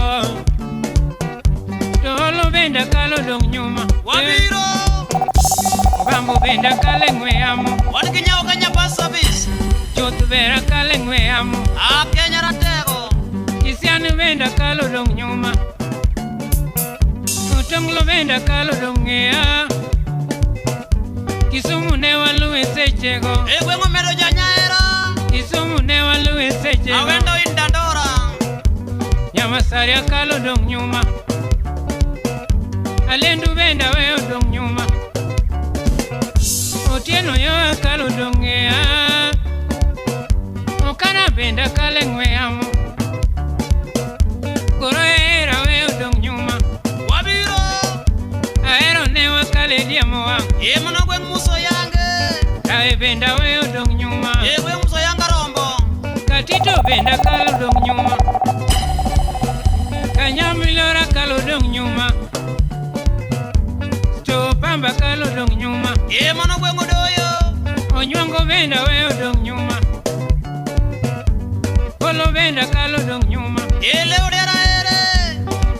To holo benda kalo dong nyuma. Wabiro. Obambo benda kale ngwe amo. Wan gi nyawo Kenya Bus Service. Joth bera kale ngwe amo. A Kenya ratego. Kisiani benda kalo dong nyuma. Otonglo benda kalo dong ng'eya. Kisumu ne waluwe sechego. E gweng'o medo janyaera. Kisumu ne waluwe sechego. Awendo in Dandora. Nyamasaria kalo dong nyuma. Alendu benda weyo dong nyuma. Otieno yo akalo dong ng'eya. Okana benda kale ng'we amo. Koro era weyo dong nyuma. Wabiro. Ahero ne wakale diemo wang'. E mono gweng' muso yange. Tae benda weyo dong nyuma. E gweng' muso yanga rombo. Katito benda kalo dong nyuma. Kanyamilora kalo dong nyuma. Sto pamba kalo dong nyuma. E mono gweng' odoyo. Onywango benda weyo dong nyuma. Kolo benda kalo dong nyuma. E leo dera ere.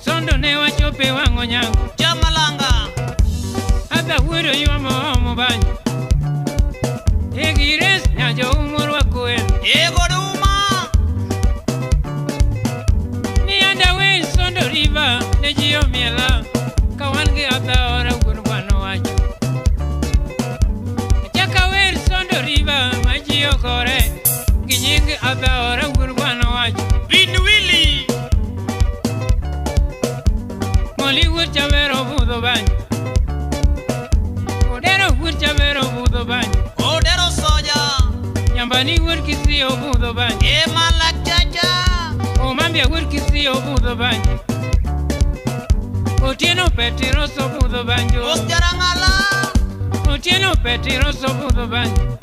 Sondo ne wachope wang'o nyango. Jamalanga. Adha wuodo ywamo omo banjo. Egires nyajo umor wakoen. E goduma. Ni anda we Sondo River ne ji omiela. Ka wan gi adha ora wuon bwana wacho. Chaka wer Sondo River ma ji ogore. Gi nying adha ora wuon bwana wacho. Bin Willy. Moli wuod chavero budho banjo. Odero wuod chavero budho banjo. Odero soja. Nyambani wuod Kisii obudho banjo. E malak chacha. Omambia wuod Kisii obudho banjo. Otieno Petiroso obudho banjo. Os jarangala. Otieno Petiroso obudho banjo.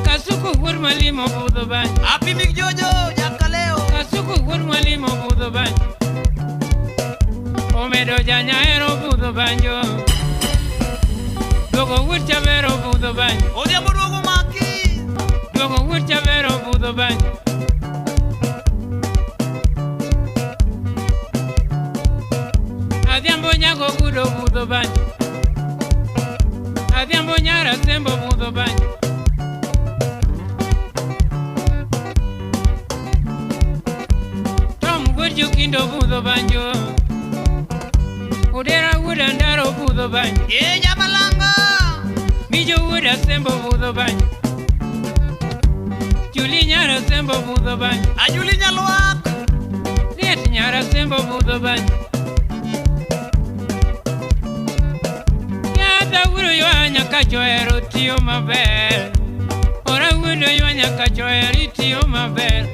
Kasuku wuod Mwalimu obudho banjo. Api mig jojo jakaleo. Kasuku wuod Mwalimu obudho banjo. Omedo janyaero obudho banjo. Duogo wuod Chavero obudho banjo. Odhiambo duogo maki. Duogo wuod Chavero obudho banjo. Adhiambo nyago gudo obudho banjo. Adhiambo nyara sembo obudho banjo. Tom wuod Jokindo obudho banjo. Odera wuod Andaro obudho banjo. E jamalanga. Mijo wuod Asembo obudho banjo. Juli nyara sembo obudho banjo. Ajuli nyalwak. Liet nyara sembo obudho banjo. Yadha wuodo ywa nyaka choero tiyo maber. Ora wuodo ywa nyaka choero tiyo maber.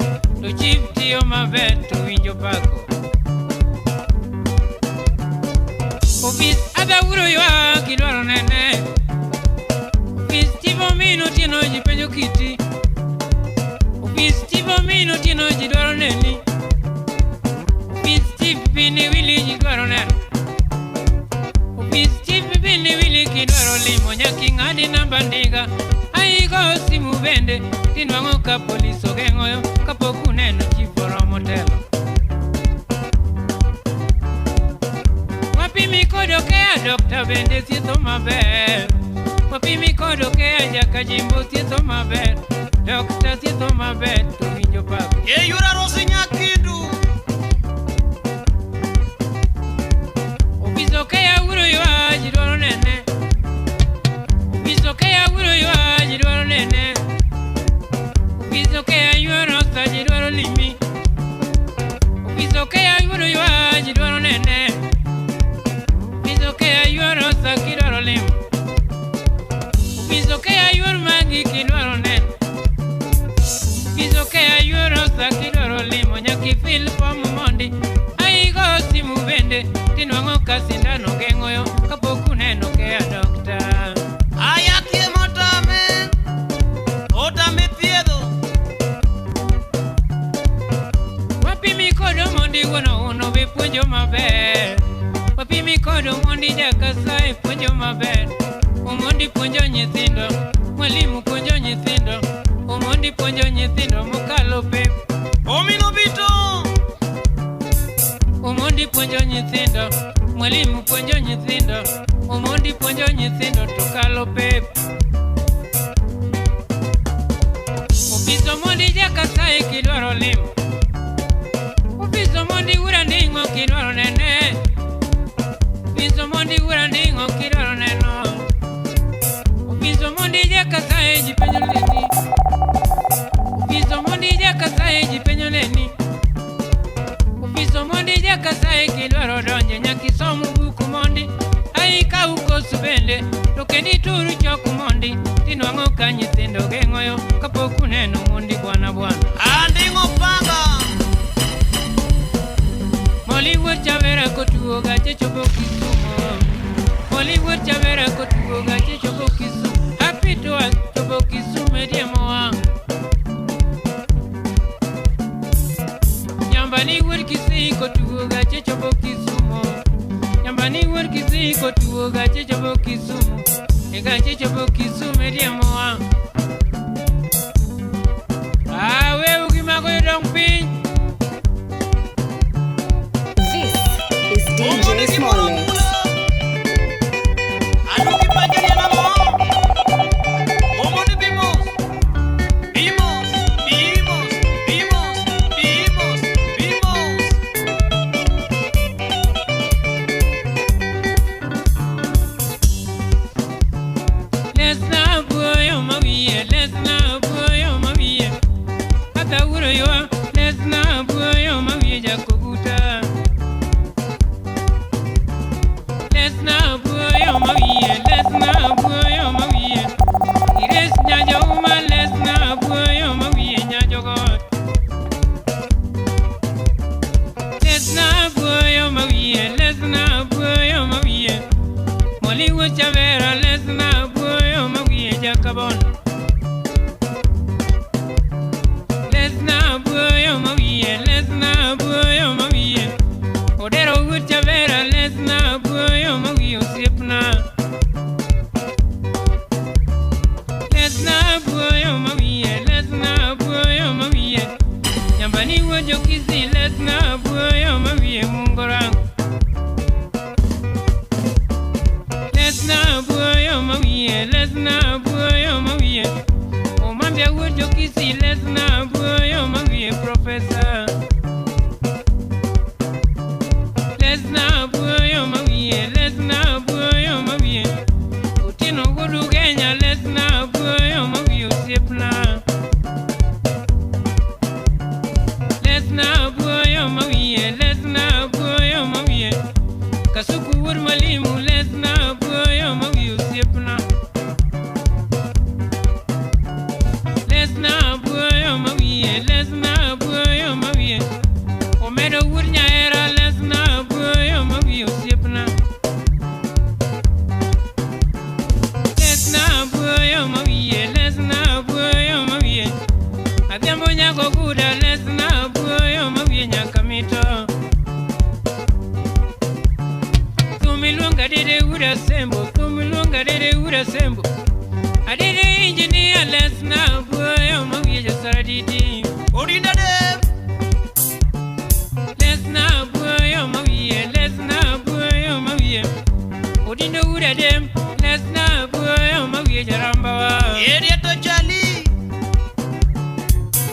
To chief tiyo maber to winjo pako. Ofis adha wuodo ywa kidwaro nene. Ofis chief omino tieno ji penjo kiti. Ofis chief omino tieno ji dwaro kidwaro limo nyaka ing'adi namba ndiga. Aigo simu bende tinwang'o ka polis ogeng'oyo kapok uneno chief oromo telo. Wapimi kod Okeya dokta bende thietho maber. Wapimi kod Okeya jakajimbo thietho maber. Dokta thietho maber to winjo pap. E yura Rosi Nyakindu. Ofis Okeya wuro ywa ji dwaro nene. Ofis Okeya wuro ywa ji dwaro nene. Ofis Okeya ywaro sa ji dwaro limi. Ofis Okeya wuro ywa ji dwaro nene. Ofis Okeya ywaro sa kidwaro limo. Ofis Okeya ywaro magi kidwaro neno. Ofis Okeya ywaro sa kidwaro limo nyaka ifil fom mondi. Aigo simu bende tinwang'o ka sindano geng'oyo kapok uneno Okeya dokta. Ayakie motame. Otame thiedho. Wapimi kod Omondi wuon Ouno be puonjo maber. Wapimi kod Omondi Jakasae puonjo maber. Omondi puonjo nyithindo, mwalimu puonjo nyithindo. Omondi puonjo nyithindo mokalo pep. Omino Bito. Omondi puonjo nyithindo, mwalimu puonjo nyithindo. Omondi puonjo nyithindo to kalo pep. Ofis Omondi Jakasae kidwaro limo. Ofis Omondi Wura Nding'o kidwaro nene. Ofis Omondi Wura Nding'o kidwaro neno. Ofis Omondi Jakasae ji penjo neni. Ofis Omondi Jakasae ji penjo neni. Ofis Omondi Jakasae kidwaro donje nyaka isom buku mondi. Ai ka ukos bende to kendo ituru chok mondi. Tinwang'o ka nyithindo geng'oyo kapok uneno Omondi bwana bwana. Anding'o panga. Moli wuod Chavera kotuo gache chopo Kisumo. Moli wuod Chavera kotuo gache chopo Kisumo. Happy Tours chopo Kisumo e diemowa. Nyambani wuod Kisii kotuo gache chopo Kisumo. Nyambani wuod Kisii kotuo gache chopo Kisumo. E gache chopo Kisumo e diemowa. Awe ugimago yodong piny. This is DJ Small Mix. Aduki pajaria namo. Omondi bimos. Bimos, bimos, bimos, bimos, bimos. Lesna buoyo mawiye, lesna buoyo mawiye. Ata wuro ywa, lesna buoyo mawiye jakoguta. Lesna buoyo mawiye, lesna buoyo mawiye. Ires nyajo uma, lesna buoyo mawiye nyajogot. Lesna buoyo mawiye, lesna buoyo mawiye. Moli wuod Chavera, lesna buoyo mawiye jakabon. Lesna buoyo mawiye, lesna buoyo mawiye. Odero wuod Chavera, lesna buoyo mawiye osiepna. Lesna buoyo mawiye, lesna buoyo mawiye. Nyambani wuod Jokisi, lesna buoyo mawiye mungorango. Lesna buoyo mawiye, lesna buoyo mawiye. Omambia wuod Jokisi, lesna buoyo mawiye profesa. Lesna buoyo mawiye, lesna buoyo mawiye. Otieno wuod Ugenya, lesna buoyo mawiye osiepna. Lesna buoyo mawiye, lesna buoyo mawiye. Kasuku wuod Mwalimu, lesna buoyo mawiye osiepna. Lesna Adede ura sembo. Adede engineer lesna buoyo mawiye jasaradidi. Odinda dem. Lesna buoyo mawiye, lesna buoyo mawiye. Odindo ura dem, lesna buoyo mawiye jarambawa. Edieto chali.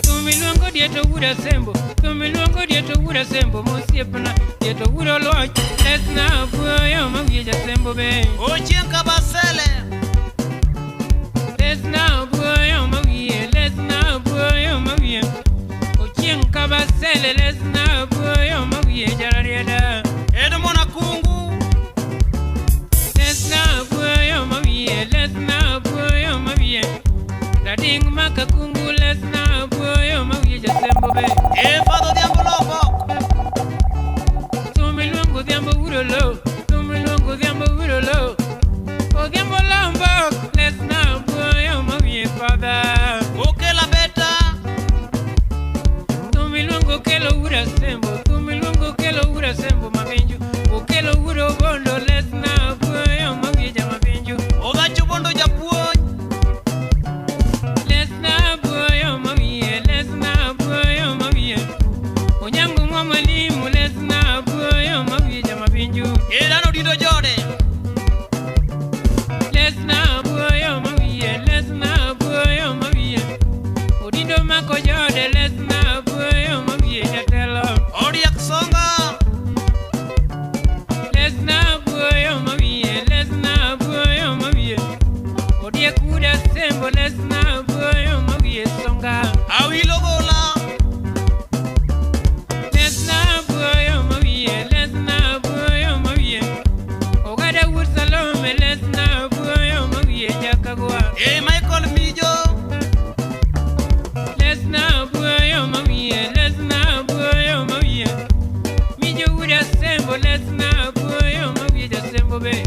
Tumiluongo dieto ura sembo, tumiluongo dieto ura sembo, mosiepna dieto ura loch, lesna buoyo mawiye jasembo be. Ochieng kabasele. Lesna buoyo mawiye, lesna buoyo mawiye. Ochieng kabasele, lesna buoyo mawiye jararieda. Edmona kungu. Lesna buoyo mawiye, lesna buoyo mawiye. Rading makakungu, lesna buoyo mawiye jasembo be. E fado diambo lombo. Tumiluongo dhiambo urolo, tumiluongo dhiambo urolo. Odhiambo lombo, lesna buoyo mawiye father. Okela beta. Tumiluongo kelo ura sembo, tumiluongo kelo ura sembo mavinju. Okelo uro bondo, lesna buoyo mawiye jamavinju. Ogacho bondo japuonj. Lesna buoyo mawiye, lesna buoyo mawiye. Onyango mwa mwalimu, lesna buoyo mawiye jamavinju. Elano dindo jode. Lesna buoyo mawiye, lesna buoyo mawiye. Odindo mako jode, lesna buoyo mawiye jatelo. Odiak songa. Lesna buoyo mawiye, lesna buoyo mawiye. Odiek uda sembo, lesna buoyo mawiye songa. Awilo gola. Lesna buoyo mawiye, lesna buoyo mawiye. Ogada wuod Salome, lesna buoyo mawiye jakagwa. E Michael Mijo. Lesna buoyo mawiye, lesna buoyo mawiye. Mijo wuod Asembo, lesna buoyo mawiye jasembo be.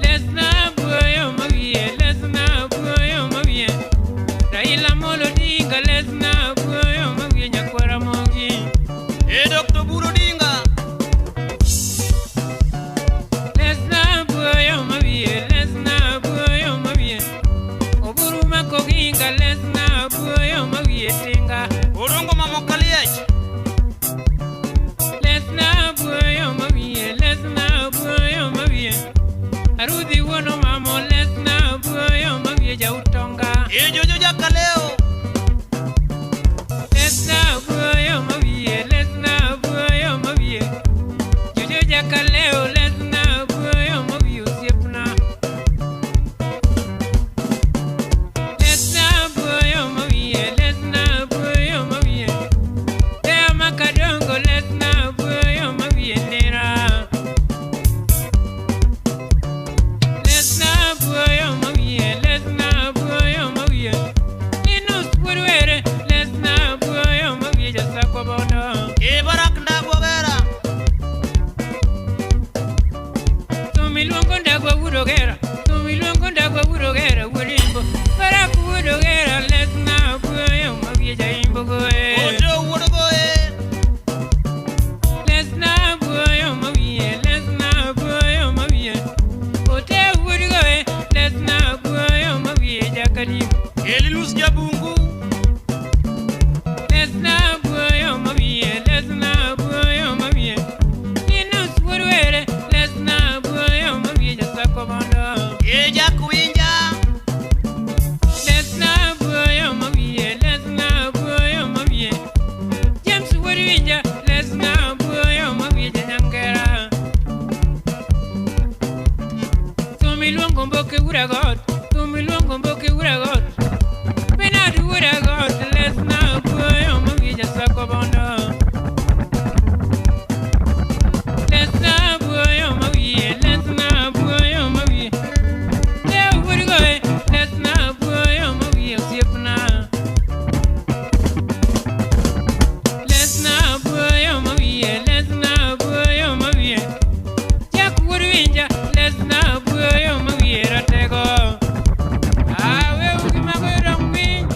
Lesna buoyo mawiye, lesna buoyo mawiye. Raila Amolo Odinga, lesna buoyo mawiye nyakwara mogi. E Dr. Buru Dinga. Lesna buoyo mawiye, lesna buoyo mawiye. Oburu makoginga, lesna buoyo mawiye tinga. Odongo mamokaliech. Lesna buoyo mawiye, lesna buoyo mawiye. Arudhi wuono mamo, lesna buoyo mawiye jautonga. E Jojo Jakaleo. Lesna buoyo mawiye, lesna buoyo mawiye. Jojo Jakaleo, lesna buoyo mawiye osiepna. Lesna buoyo mawiye, lesna buoyo mawiye. Tea makadongo, lesna buoyo mawiye nera. Lesna buoyo mawiye, lesna buoyo mawiye. Linus Wuod lesna buoyo mawiye jasakwa bondo. E Barak Ndagwogera. Tumiluongo ndagwa wuod Ogera, tumiluongo ndagwa wuod Ogera wuod Imbo. Barak wuod Ogera, lesna buoyo mawiye jaimbo goe. Oto wuod goe. Lesna buoyo mawiye, lesna buoyo mawiye. Ote wuod goe, lesna buoyo mawiye jakadimu. Elinus Jabungu. Lesna buoyo mawiye, lesna buoyo mawiye. Linus wuod Were, lesna buoyo mawiye jasakwa bondo. E Jack Winja. Lesna buoyo mawiye, lesna buoyo mawiye. James wuod Winja, lesna buoyo mawiye janyangera. Tumiluongo mboke uragot, tumiluongo mboke uragot. Bernard wuod Agot, lesna buoyo mawiye jasakwa bondo. Lesna buoyo mawiye, lesna buoyo mawiye. Leo wuod goe, lesna buoyo mawiye osiepna. Lesna buoyo mawiye, lesna buoyo mawiye. Jack wuod Winja, lesna buoyo mawiye ratego. Awe ugimago dong piny.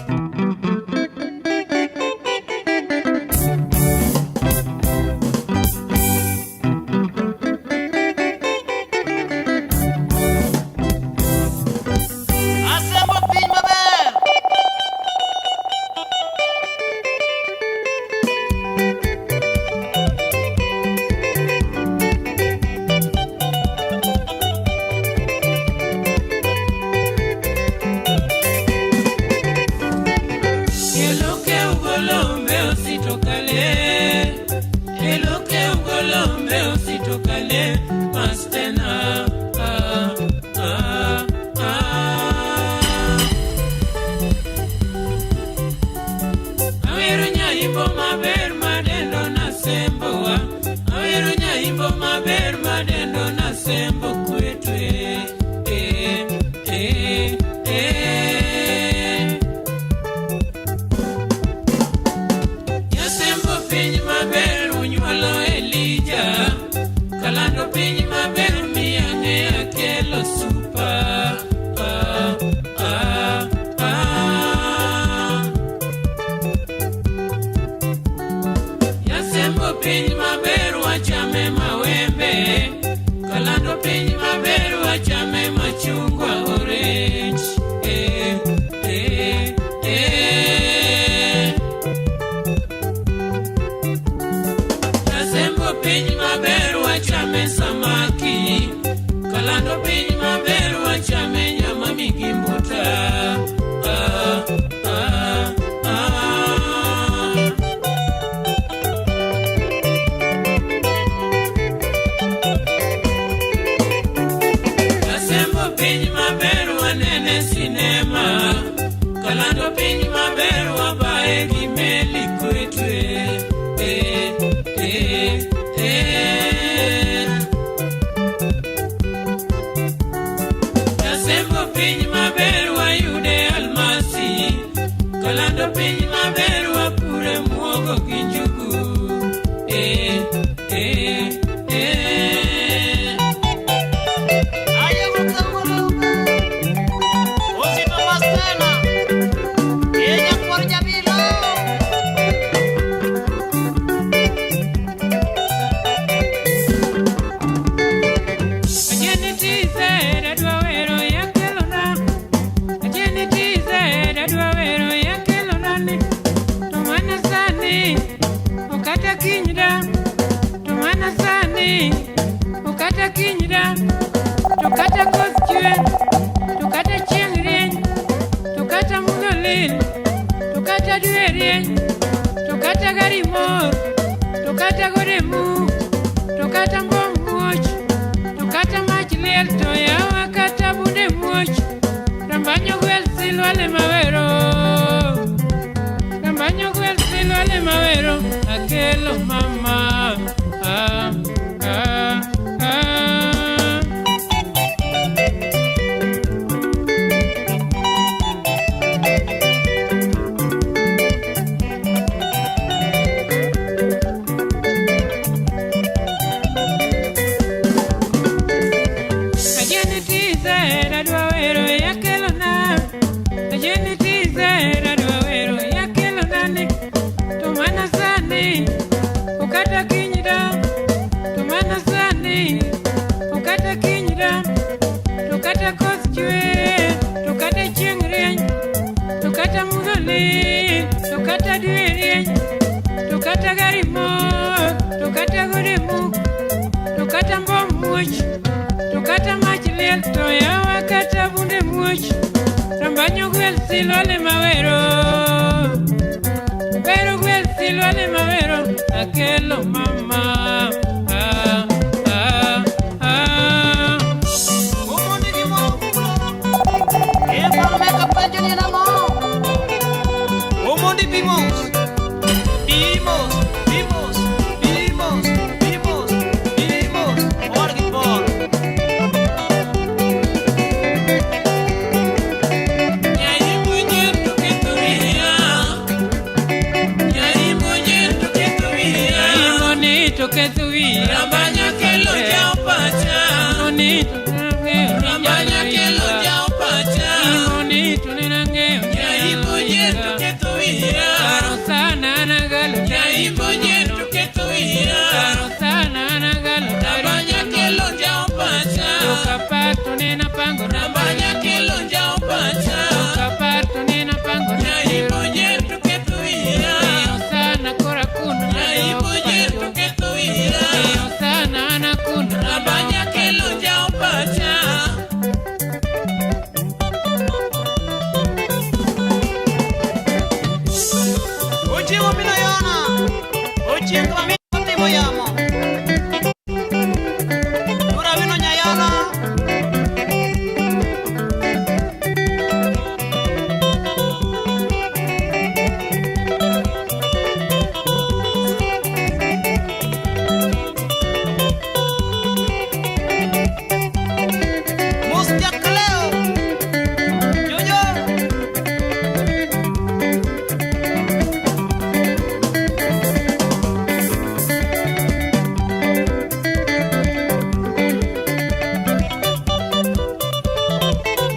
Kalando piny maber wabaye gi meli kwetwe. Eh, eh, eh. Nasembo piny maber wayude almasi. Kalando piny maber wapure muogo gi njugu. Eh, eh, eh. Osito Mastena, Kenya kwar Jabilo. Ajeni tize adwa wero yakelona. Ajeni tize adwa wero yakelona ni. To mana sani okata kinyda. To mana sani okata kinyda. To kata koth chwe. To kata chieng' rieny. To kata mudho lil. To kata dwe rieny. To kata gari mor. To kata gode mu. To kata mbom muoch. To kata mach liel to yawa kata bunde muoch. Rambanyo gwel silwale mawero. Rambanyo gwel silwale mawero. Akelo mama. Ah, ah, ah. Ajeni tize adwa wero yakelona. Ajeni tize adwa wero yakelona ni. To mana sani okata kinyda. To mana sani okata kinyda. To kata koth chwe. To kata chieng' rieny. To kata mudho lil. To kata dwe rieny. To kata gari mor. To kata gode muk. To kata mbom muoch. To kata mach liel to yawa kata bunde muoch. Rambanyo gwel silwale mawero. Wero gwel silwale mawero. Akelo mama. Ah, ah, ah. Omondi gi mo. E falme ka penjo ni nang'o? Omondi Bimos, Bimos, Bimos, Bimos, Bimos, Bimos, orgi por. Nyaimbo to ketho wiya. Rambanya kelo jao pacha. Monito nang'eyo. Rambanya kelo jao pacha. Monito ne nang'eyo. Nyaimbo nyien to ketho wiya. Karo sana nagalo. Nyaimbo nyien to ketho wiya. Karo sana nagalo. Rambanya kelo jao pacha. Tokapato ne napango. Rambanya kelo jao pacha. Tokapato ne napango. Nyaimbo nyien to ketho wiya. Sana kora kuno. Nyaimbo nyien to ketho wiya. Sana na kuno. Rambanya kelo jao pacha. Ochiwo mino yona. Ochieng' ma timo yamo. Ura wino nyayala. Mus jakaleo. Jojo.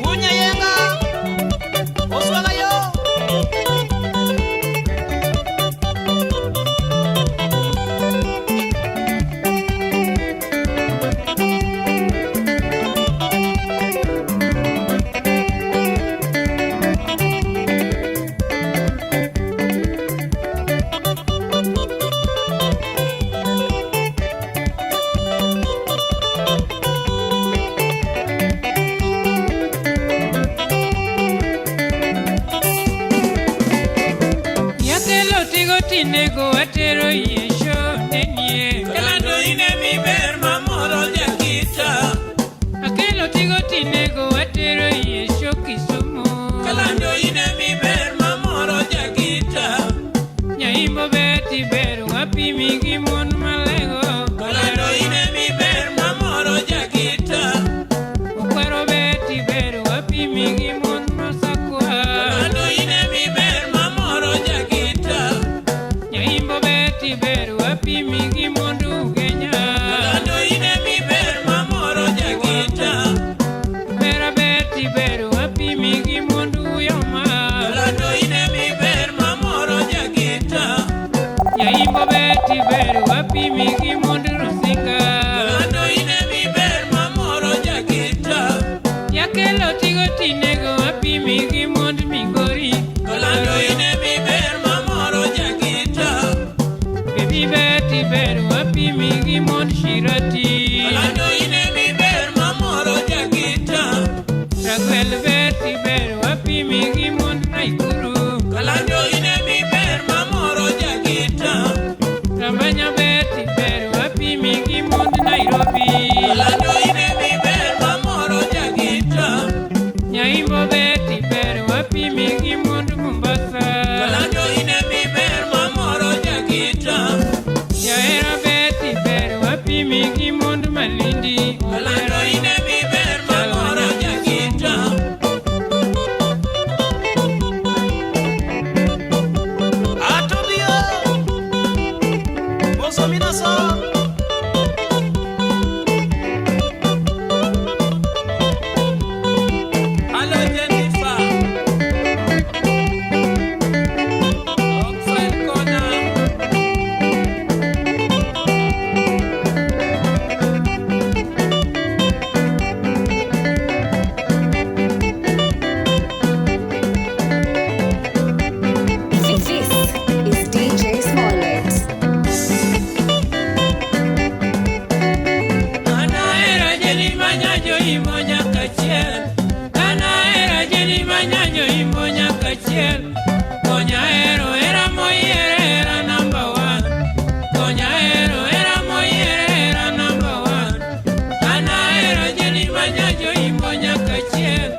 Wunya yenga. Oswaga yo. Nyakelo tigo tinego watero yie sho nenie. Kalando ine miber mamoro jakita. Akelo tigo tinego watero yie sho Kisumu. Kalando ine miber tinego apimi gi mond Migori. Kolando ine miber mamoro jakita. Baby beti ber wapimi gi mond Shirati. Kolando ine miber mamoro jakita. Ragwel beti ber wapimi gi mond Naikuru. Kolando ine miber mamoro jakita. Rambanya beti ber wapimi gi mond Nairobi. Kolando ine miber mamoro jakita. Nyaimbo beti ber wapimi gi mond Mombasa. Kolando ine miber mamoro jakita. Jahera beti ber wapimi gi mond Malindi. Kolando ine miber mamoro jakita. Atobio Mosomina so Hello Jennifer. Oxford Corner. This is DJ Smollett. Anahera jeni manyanyo imo nyaka chiel. Anahera jeni manyanyo imo nyaka chiel. Konya hero hera moyiere hera number one. Konya hero hera moyiere hera number one. Anahera jeni manyanyo imo nyaka chiel.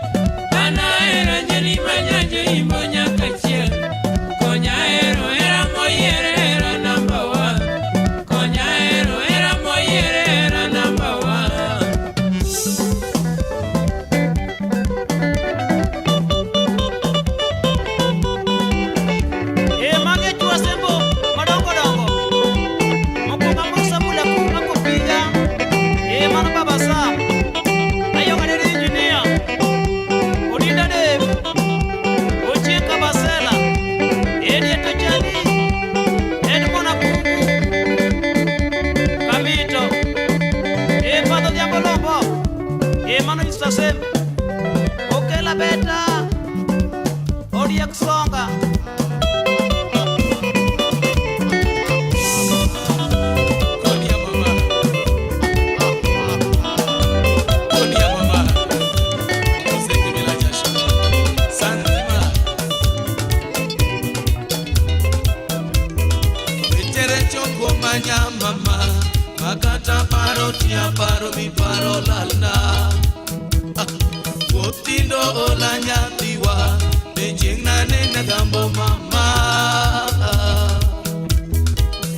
Anahera jeni manyanyo imo nyaka chiel. Konya hero hera moyiere hera number one. Konya hero hera moyiere hera number one. E mage chwa sembo madongo dongo. Mokwongo amosa mula kuma kopiga. E mano baba sa. Ayoga ne engineer. Odinda Dave. Ochieng Kabasela. Edi Tochadi. En Mona Kungu. Kamito. E Fadho Dhiambo Lombo. E mano Mr. Sem. Okela Beta. Odiek Songa. Kodia mama. Kodia mama. Muziki bila jasho. Sanzima. Wetere choko manya mama makata paro tia paro mi paro lalna. Ah, Wuoth tindo ola nyathiwa be chieng' nanene gambo mama.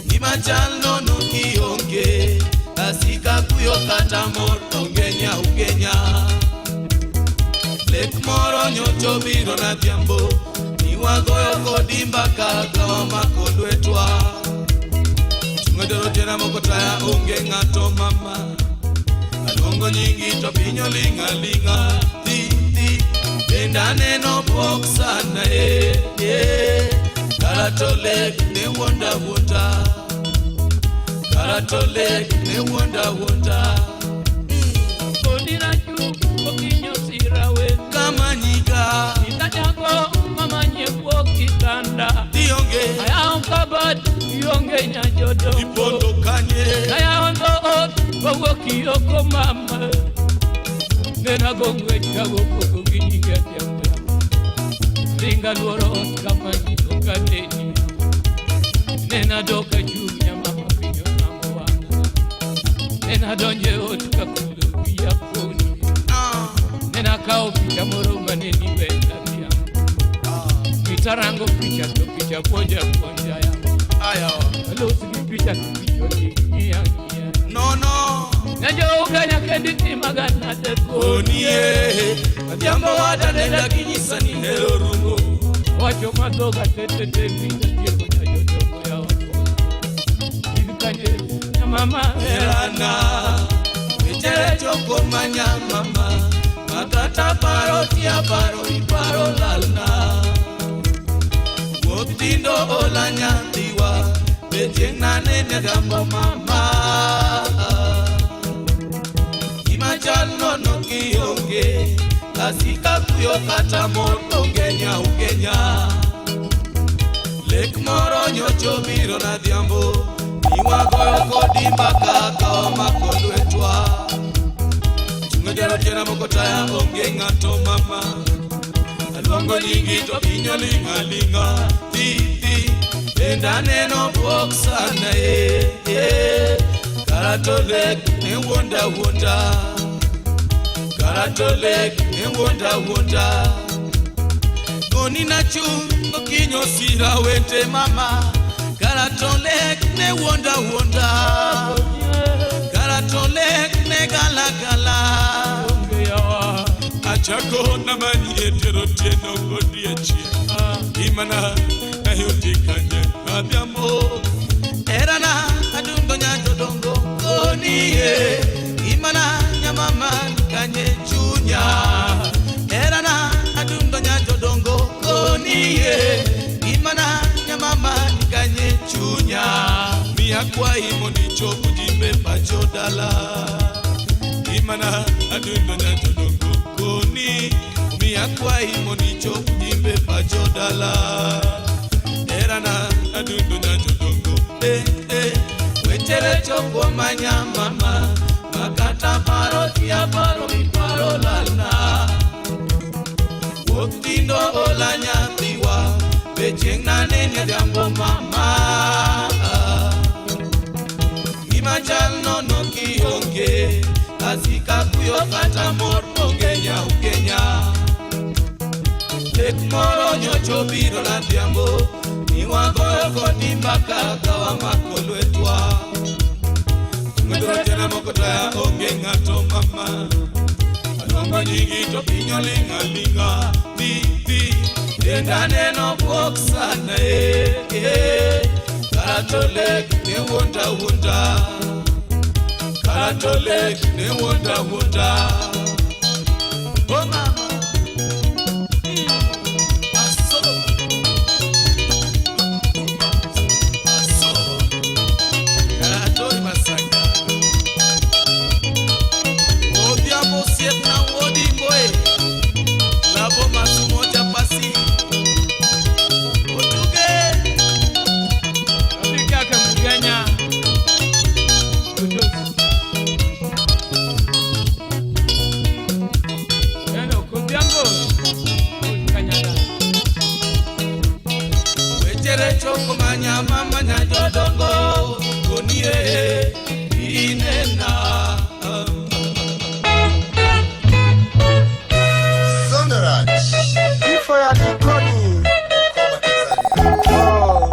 Gima chal nono kionge asika kuyo kata mor onge nya ugenya. Lek moro nyocha obiro na dhiambo ni wagoyo kodi mbaka ka wamako lwetwa. Chung'o jera moko taya onge ng'ato mama. Aluongo nyingi to piny oling' aling'a. Thi thi bende aneno buok sana eh eh. Kara to lek ne wuonda wuonda. Kara to lek ne wuonda wuonda. Odira chu okinyo sirawe. Kama nyiga Itajago mama nyekuo kitanda. dionge Ayaw kabat ionge nyajodo. ipondo kanye. Ayaw dhoot wawuok oko mama. Nena go ng'wech kago koko gi nyinge adhiambo. Ringa luoro ot kama ji ok aneni. Nena dok achung' nyamama piny onamo wang'a. Nena donjo e ot kakulo wiya poni. Ah, Nena kawo picha moro mane ni mbele adhiambo. Kitarango picha to picha puonja puonja ya. ayawa. Alos gi picha to picha ng'iya ng'iya. Nono. Najoga nyaka nditimaga nade Onie, adhiambo wadanenda kinyisa ni hero rumo. Wacho madhoga tetete winja tieko nyajodongo ya watoto. In kanye nyamama Herana, wechere choko manya mama. Makata paro tia paro iparo lalna. Wuoth tindo ola nyathiwa, be chieng' nanene gambo mama. Gima chal nono kionge, Asika kuyo kata mor onge nya ugenya. Lek moro nyocho biro na dhiambo, iwagoyo kodi mbaka ka wamako lwetwa. Chunga jara moko taya onge ng'ato mama. Aluongo nyingi to piny oling' aling'a. Thi thi, bende aneno buok sana eh eh. Kara to lek ne wuonda wuonda. Kara to lek ne wuonda wuonda. Goni na chung' okinyo sira wete mama. Kara to lek ne wuonda wuonda. Kara to lek ne gala gala. Achako na manyi e dier otieno godiechieng'. Ngimana nayudi kanye adhiambo. Herana adundo nyajodongo konie. Ngimana nyamama kanye chunya. Herana adundo nyajodongo konie. Ngimana nyamama kanye chunya. Miya kwayi mondo ichop jimbe pacho dala. Ngimana adundo nyajodongo koni. Miya kwayi mondo ichop jimbe pacho dala. Herana adundo nyajodongo eh eh. Wechere chopo manya mama. Makata paro tia paro mi paro lalna. Wuoth tindo ola nyathiwa. Be chieng' naneni adhiambo mama. Gima chal nono kionge. Asika kuyo kata mor onge nya ugenya. Lek moro nyocho biro na dhiambo. Niwagoyo kodi mbaka ka wamako lwetwa. Ng'adoro tena moko taya onge ng'ato mama. Aluongo nyingi to piny oling' aling'a. Thi thi, denda neno buok sana eh eh. Kara to lek ne wuonda wuonda. Kara to lek ne wuonda wuonda. Oh mama. Aso. Aso. Karatori Masaka. Odhiambo osiepna wuod Imboe. Labo masumo chapasi. Otuge. Rafiki yake Mugenya. Neno Kodhiambo. Kanyaga. Wechere choko manya mama nyajodongo. Konie inena. Sonderaj. Ifo ya Likoni. Oh.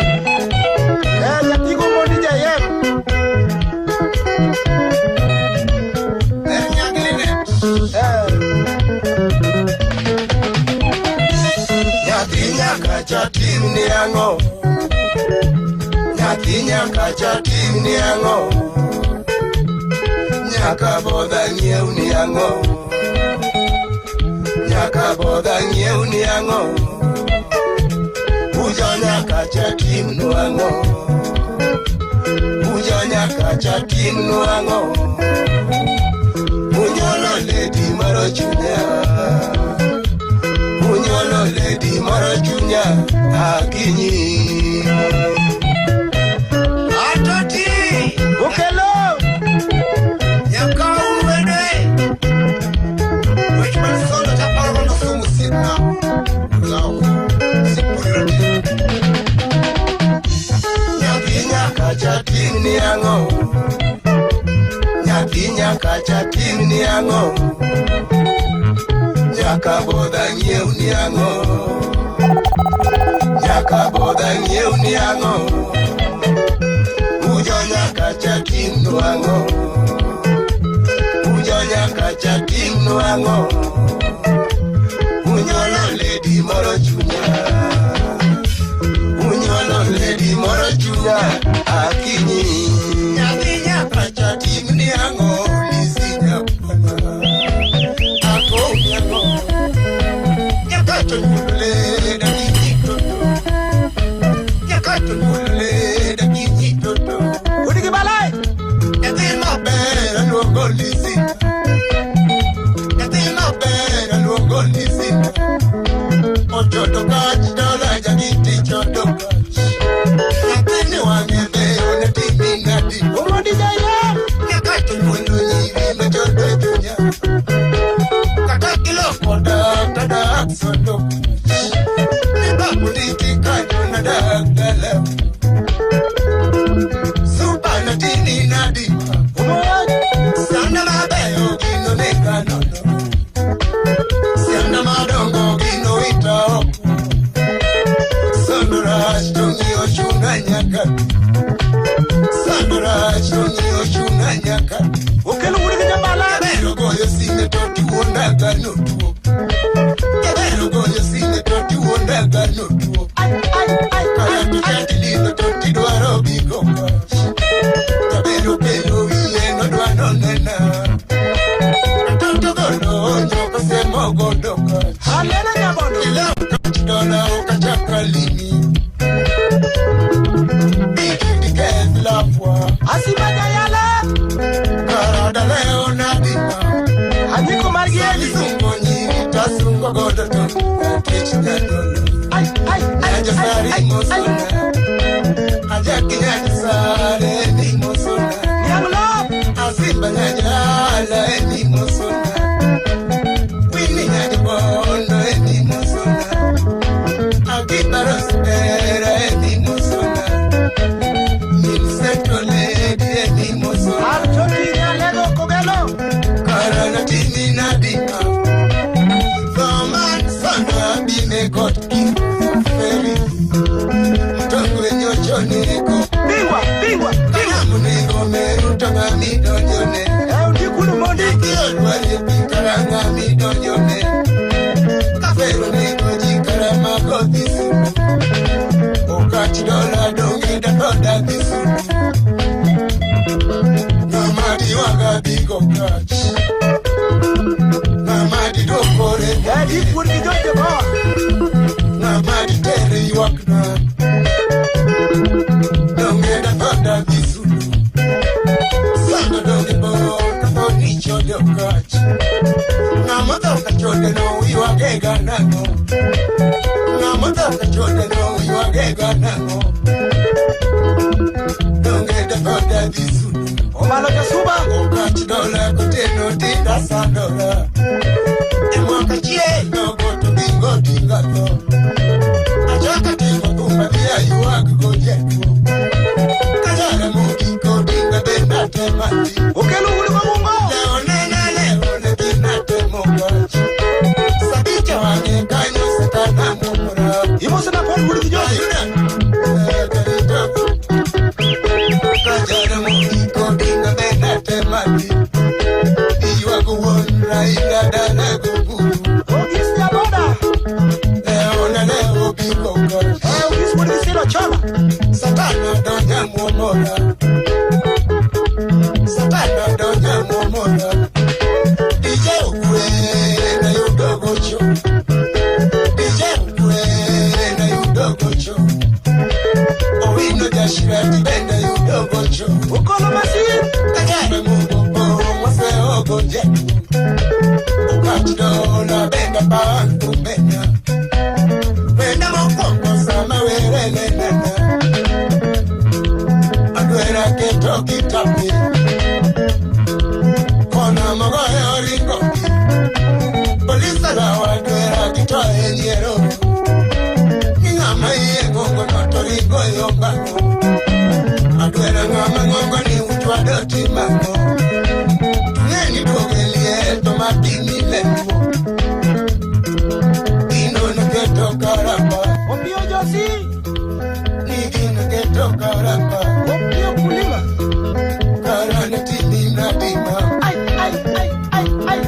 Eh, jatigo mondi jayem. Eh. Nyathi nyaka cha tim ni ang'o? Nyathi nyaka cha tim ni ang'o? Nyaka bodha nyiew ni ang'o? Nyaka bodha nyiew ni ang'o? Ujo nyaka cha tim nu ang'o? Ujo nyaka cha tim nu ang'o? Unyolo lady moro chunya. Unyolo lady moro chunya akinyi. Atoti. Okelo. Nyaka uwede. Wech mar sondo chaparo mondo somo osiepna. Law. Sipurati. Nyathi nyaka cha tim ni ang'o? Nyathi nyaka cha tim ni ang'o? Nyaka bodha nyiew ni ang'o? Nyaka bodha nyiew ni ang'o? Ujo nyaka cha tim nu ang'o? Ujo nyaka cha tim nu ang'o? Unyolo lady moro chunya. Unyolo lady moro chunya akinyi. Nyathi nyaka cha tim ni ang'o? Lisi nyapana. Ako nyako. Nyaka to nyulule dakinyi toto. Nyaka to nyulule dakinyi toto. Udi gi balai. Nyathi maber sina. Nyathi maber aluongo ni sina. Ochodo kach dola jagiti chodo kach. Nyathini wang'e beyo ne timi nadi. Omondi jaya. Nyaka to nyuolo nyiri machodo e chunya. Kata kiloko dak to dak sodo kach. Ni babundiki kanyo nadak dala. Supa natini nadi. Sianda mabeyo gino nega nono. Sianda madongo gino ita oko. Sando rach to ng'iyo chuna nyaka. Sando rach to ng'iyo chuna nyaka. Okelo wuod gi nyambala. Jabero goyo sime to tiwuonda ga notuo. Jabero goyo sime to tiwuonda ga notuo. Kaya to chati lilo to tidwaro bigo kach. Jabero pelo wiye nodwa nonena. Toto godo nyoko semo godo kach. Alena nyabondo. Ilaw kach dola okachaka limi. Biki diketh lapwa. Asima jayala. Karada leo nadima. Anyiko mar gieli. Sungo nyiri tasungo godo to tich nyadolo. Ai ai ai Nyaja sari ai ai. mosona. Ajaki nyaja sare ni mosona. Niang lop. Asimba nyaja ala ni mosona. Winnie nyaja bondo ni mosona. Akibaro spera ni mosona. Minseto lady ni mosona. Artoti nyalego kogelo. Karana tini nadima. Thoman sanda bine got ki feri. Mtongwe nyocho neko. Bingwa bingwa. Kanamu nego meru tonga midonjone. Eh ndikuno mondi. Kiodwari pikaranga midonjone. Kafero nego jikarama godhisu. Okachi dola donge dadoda dhisu. Namadi waga bigo kach. Namadi dokore. Eh dikuno gi joje ba. Namadi tere ywakna. Donge dadoda dhisu. Sando donge bo kapo ni chodo kach. Ng'ama tho kachode no ywagega nang'o? Ng'ama tho kachode no ywagega nang'o? Donge dadoda dhisu. Omalo jasuba. Okach dola koteno tinda sandora. E mwaka chieng' nogo to bingo tinga tho. Achaka timo thumba dhi aywag go jatuo. Kajara mogik odinga benda temati. Okelo wuod gomungo. Leo nena leo ne gina temo kach. Sabicha wang'e kanyo satana muomora. Imosena Paul wuod gi joje. Ayuda. Karito. Kajara mogik odinga benda temati. Iywago wuon Raila dala goburu. Ogis nyaboda. Leo na leo bigo kach. Eh ogis wuod gi silo chola. Satana donja muomora. Satana donja muomora. DJ okwe na yudo gocho. DJ okwe na yudo gocho. Owino jashirati benda yudo gocho. Okolo masin. Kajara mugogo mwase ogoje. Okach dola benda pangu benda. Wenda mokwongo sama werele nana. Adwera keto kitapi. Kona mogoyo ringo. Polisa lawa adwera kitoe nyiero. Ni ng'ama iye ng'ongo no to ringo yombango. Adwera ng'ama ng'ongo ni uchwado timango. Tung'eni duoge liel to matini lewo. Gino noketo karapa. Opio josi. Ni gino keto karapa. Opio kulima. Karana tini nadima. Ai ai ai ai ai.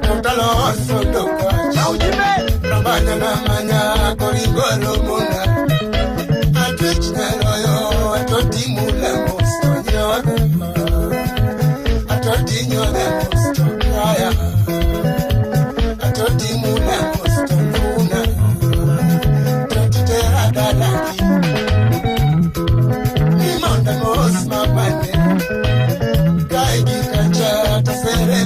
Totalo sodoka. Maujime. Rabanya namanya koringo romona. Atwich naloyo atoti mula mosto nyoga. Atoti nyoga mosto kaya. Atoti mula mosto luna. Toti tera dalaki. Ni monda mos mapane. Kai gi kacha tasere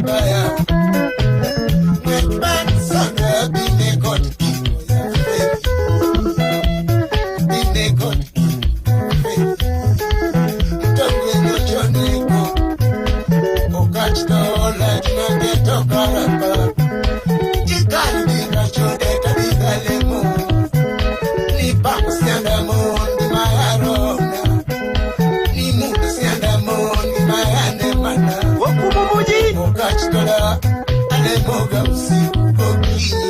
usiku gokinyi.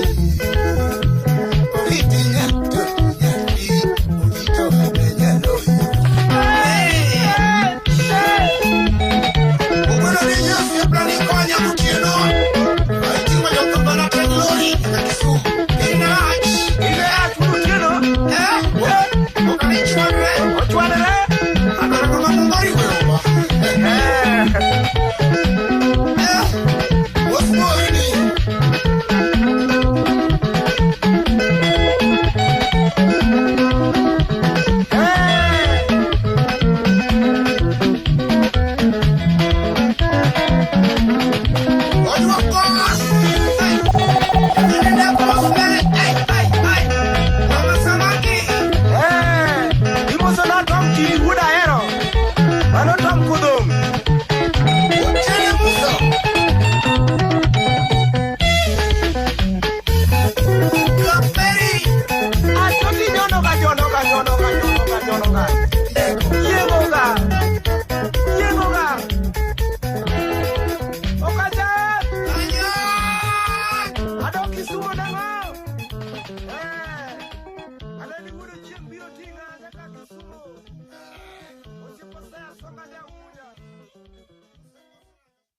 Oriti nyato nyathi, orito be nyaloyo. Ogweno ni nyasi plani konya otieno. Aiting'o jothumbe tek lori nyaka Kisumu. Inach, Inach wuod Otieno. Eh, ok ani chwanre. Ochwanre. Adwaro kama Mumbai wewa. Eh, what's Imoso na Tom Chiri wuod Ahero. Mano Tom Kudhum. Atoti nyono ga nyono ga nyono ga nyono ga nyono ga. Yiengo ga. Yiengo ga. Okacha. Adok Kisumo nang'o? Aneni wuod Ochieng' biro ting'a nyaka Kisumu.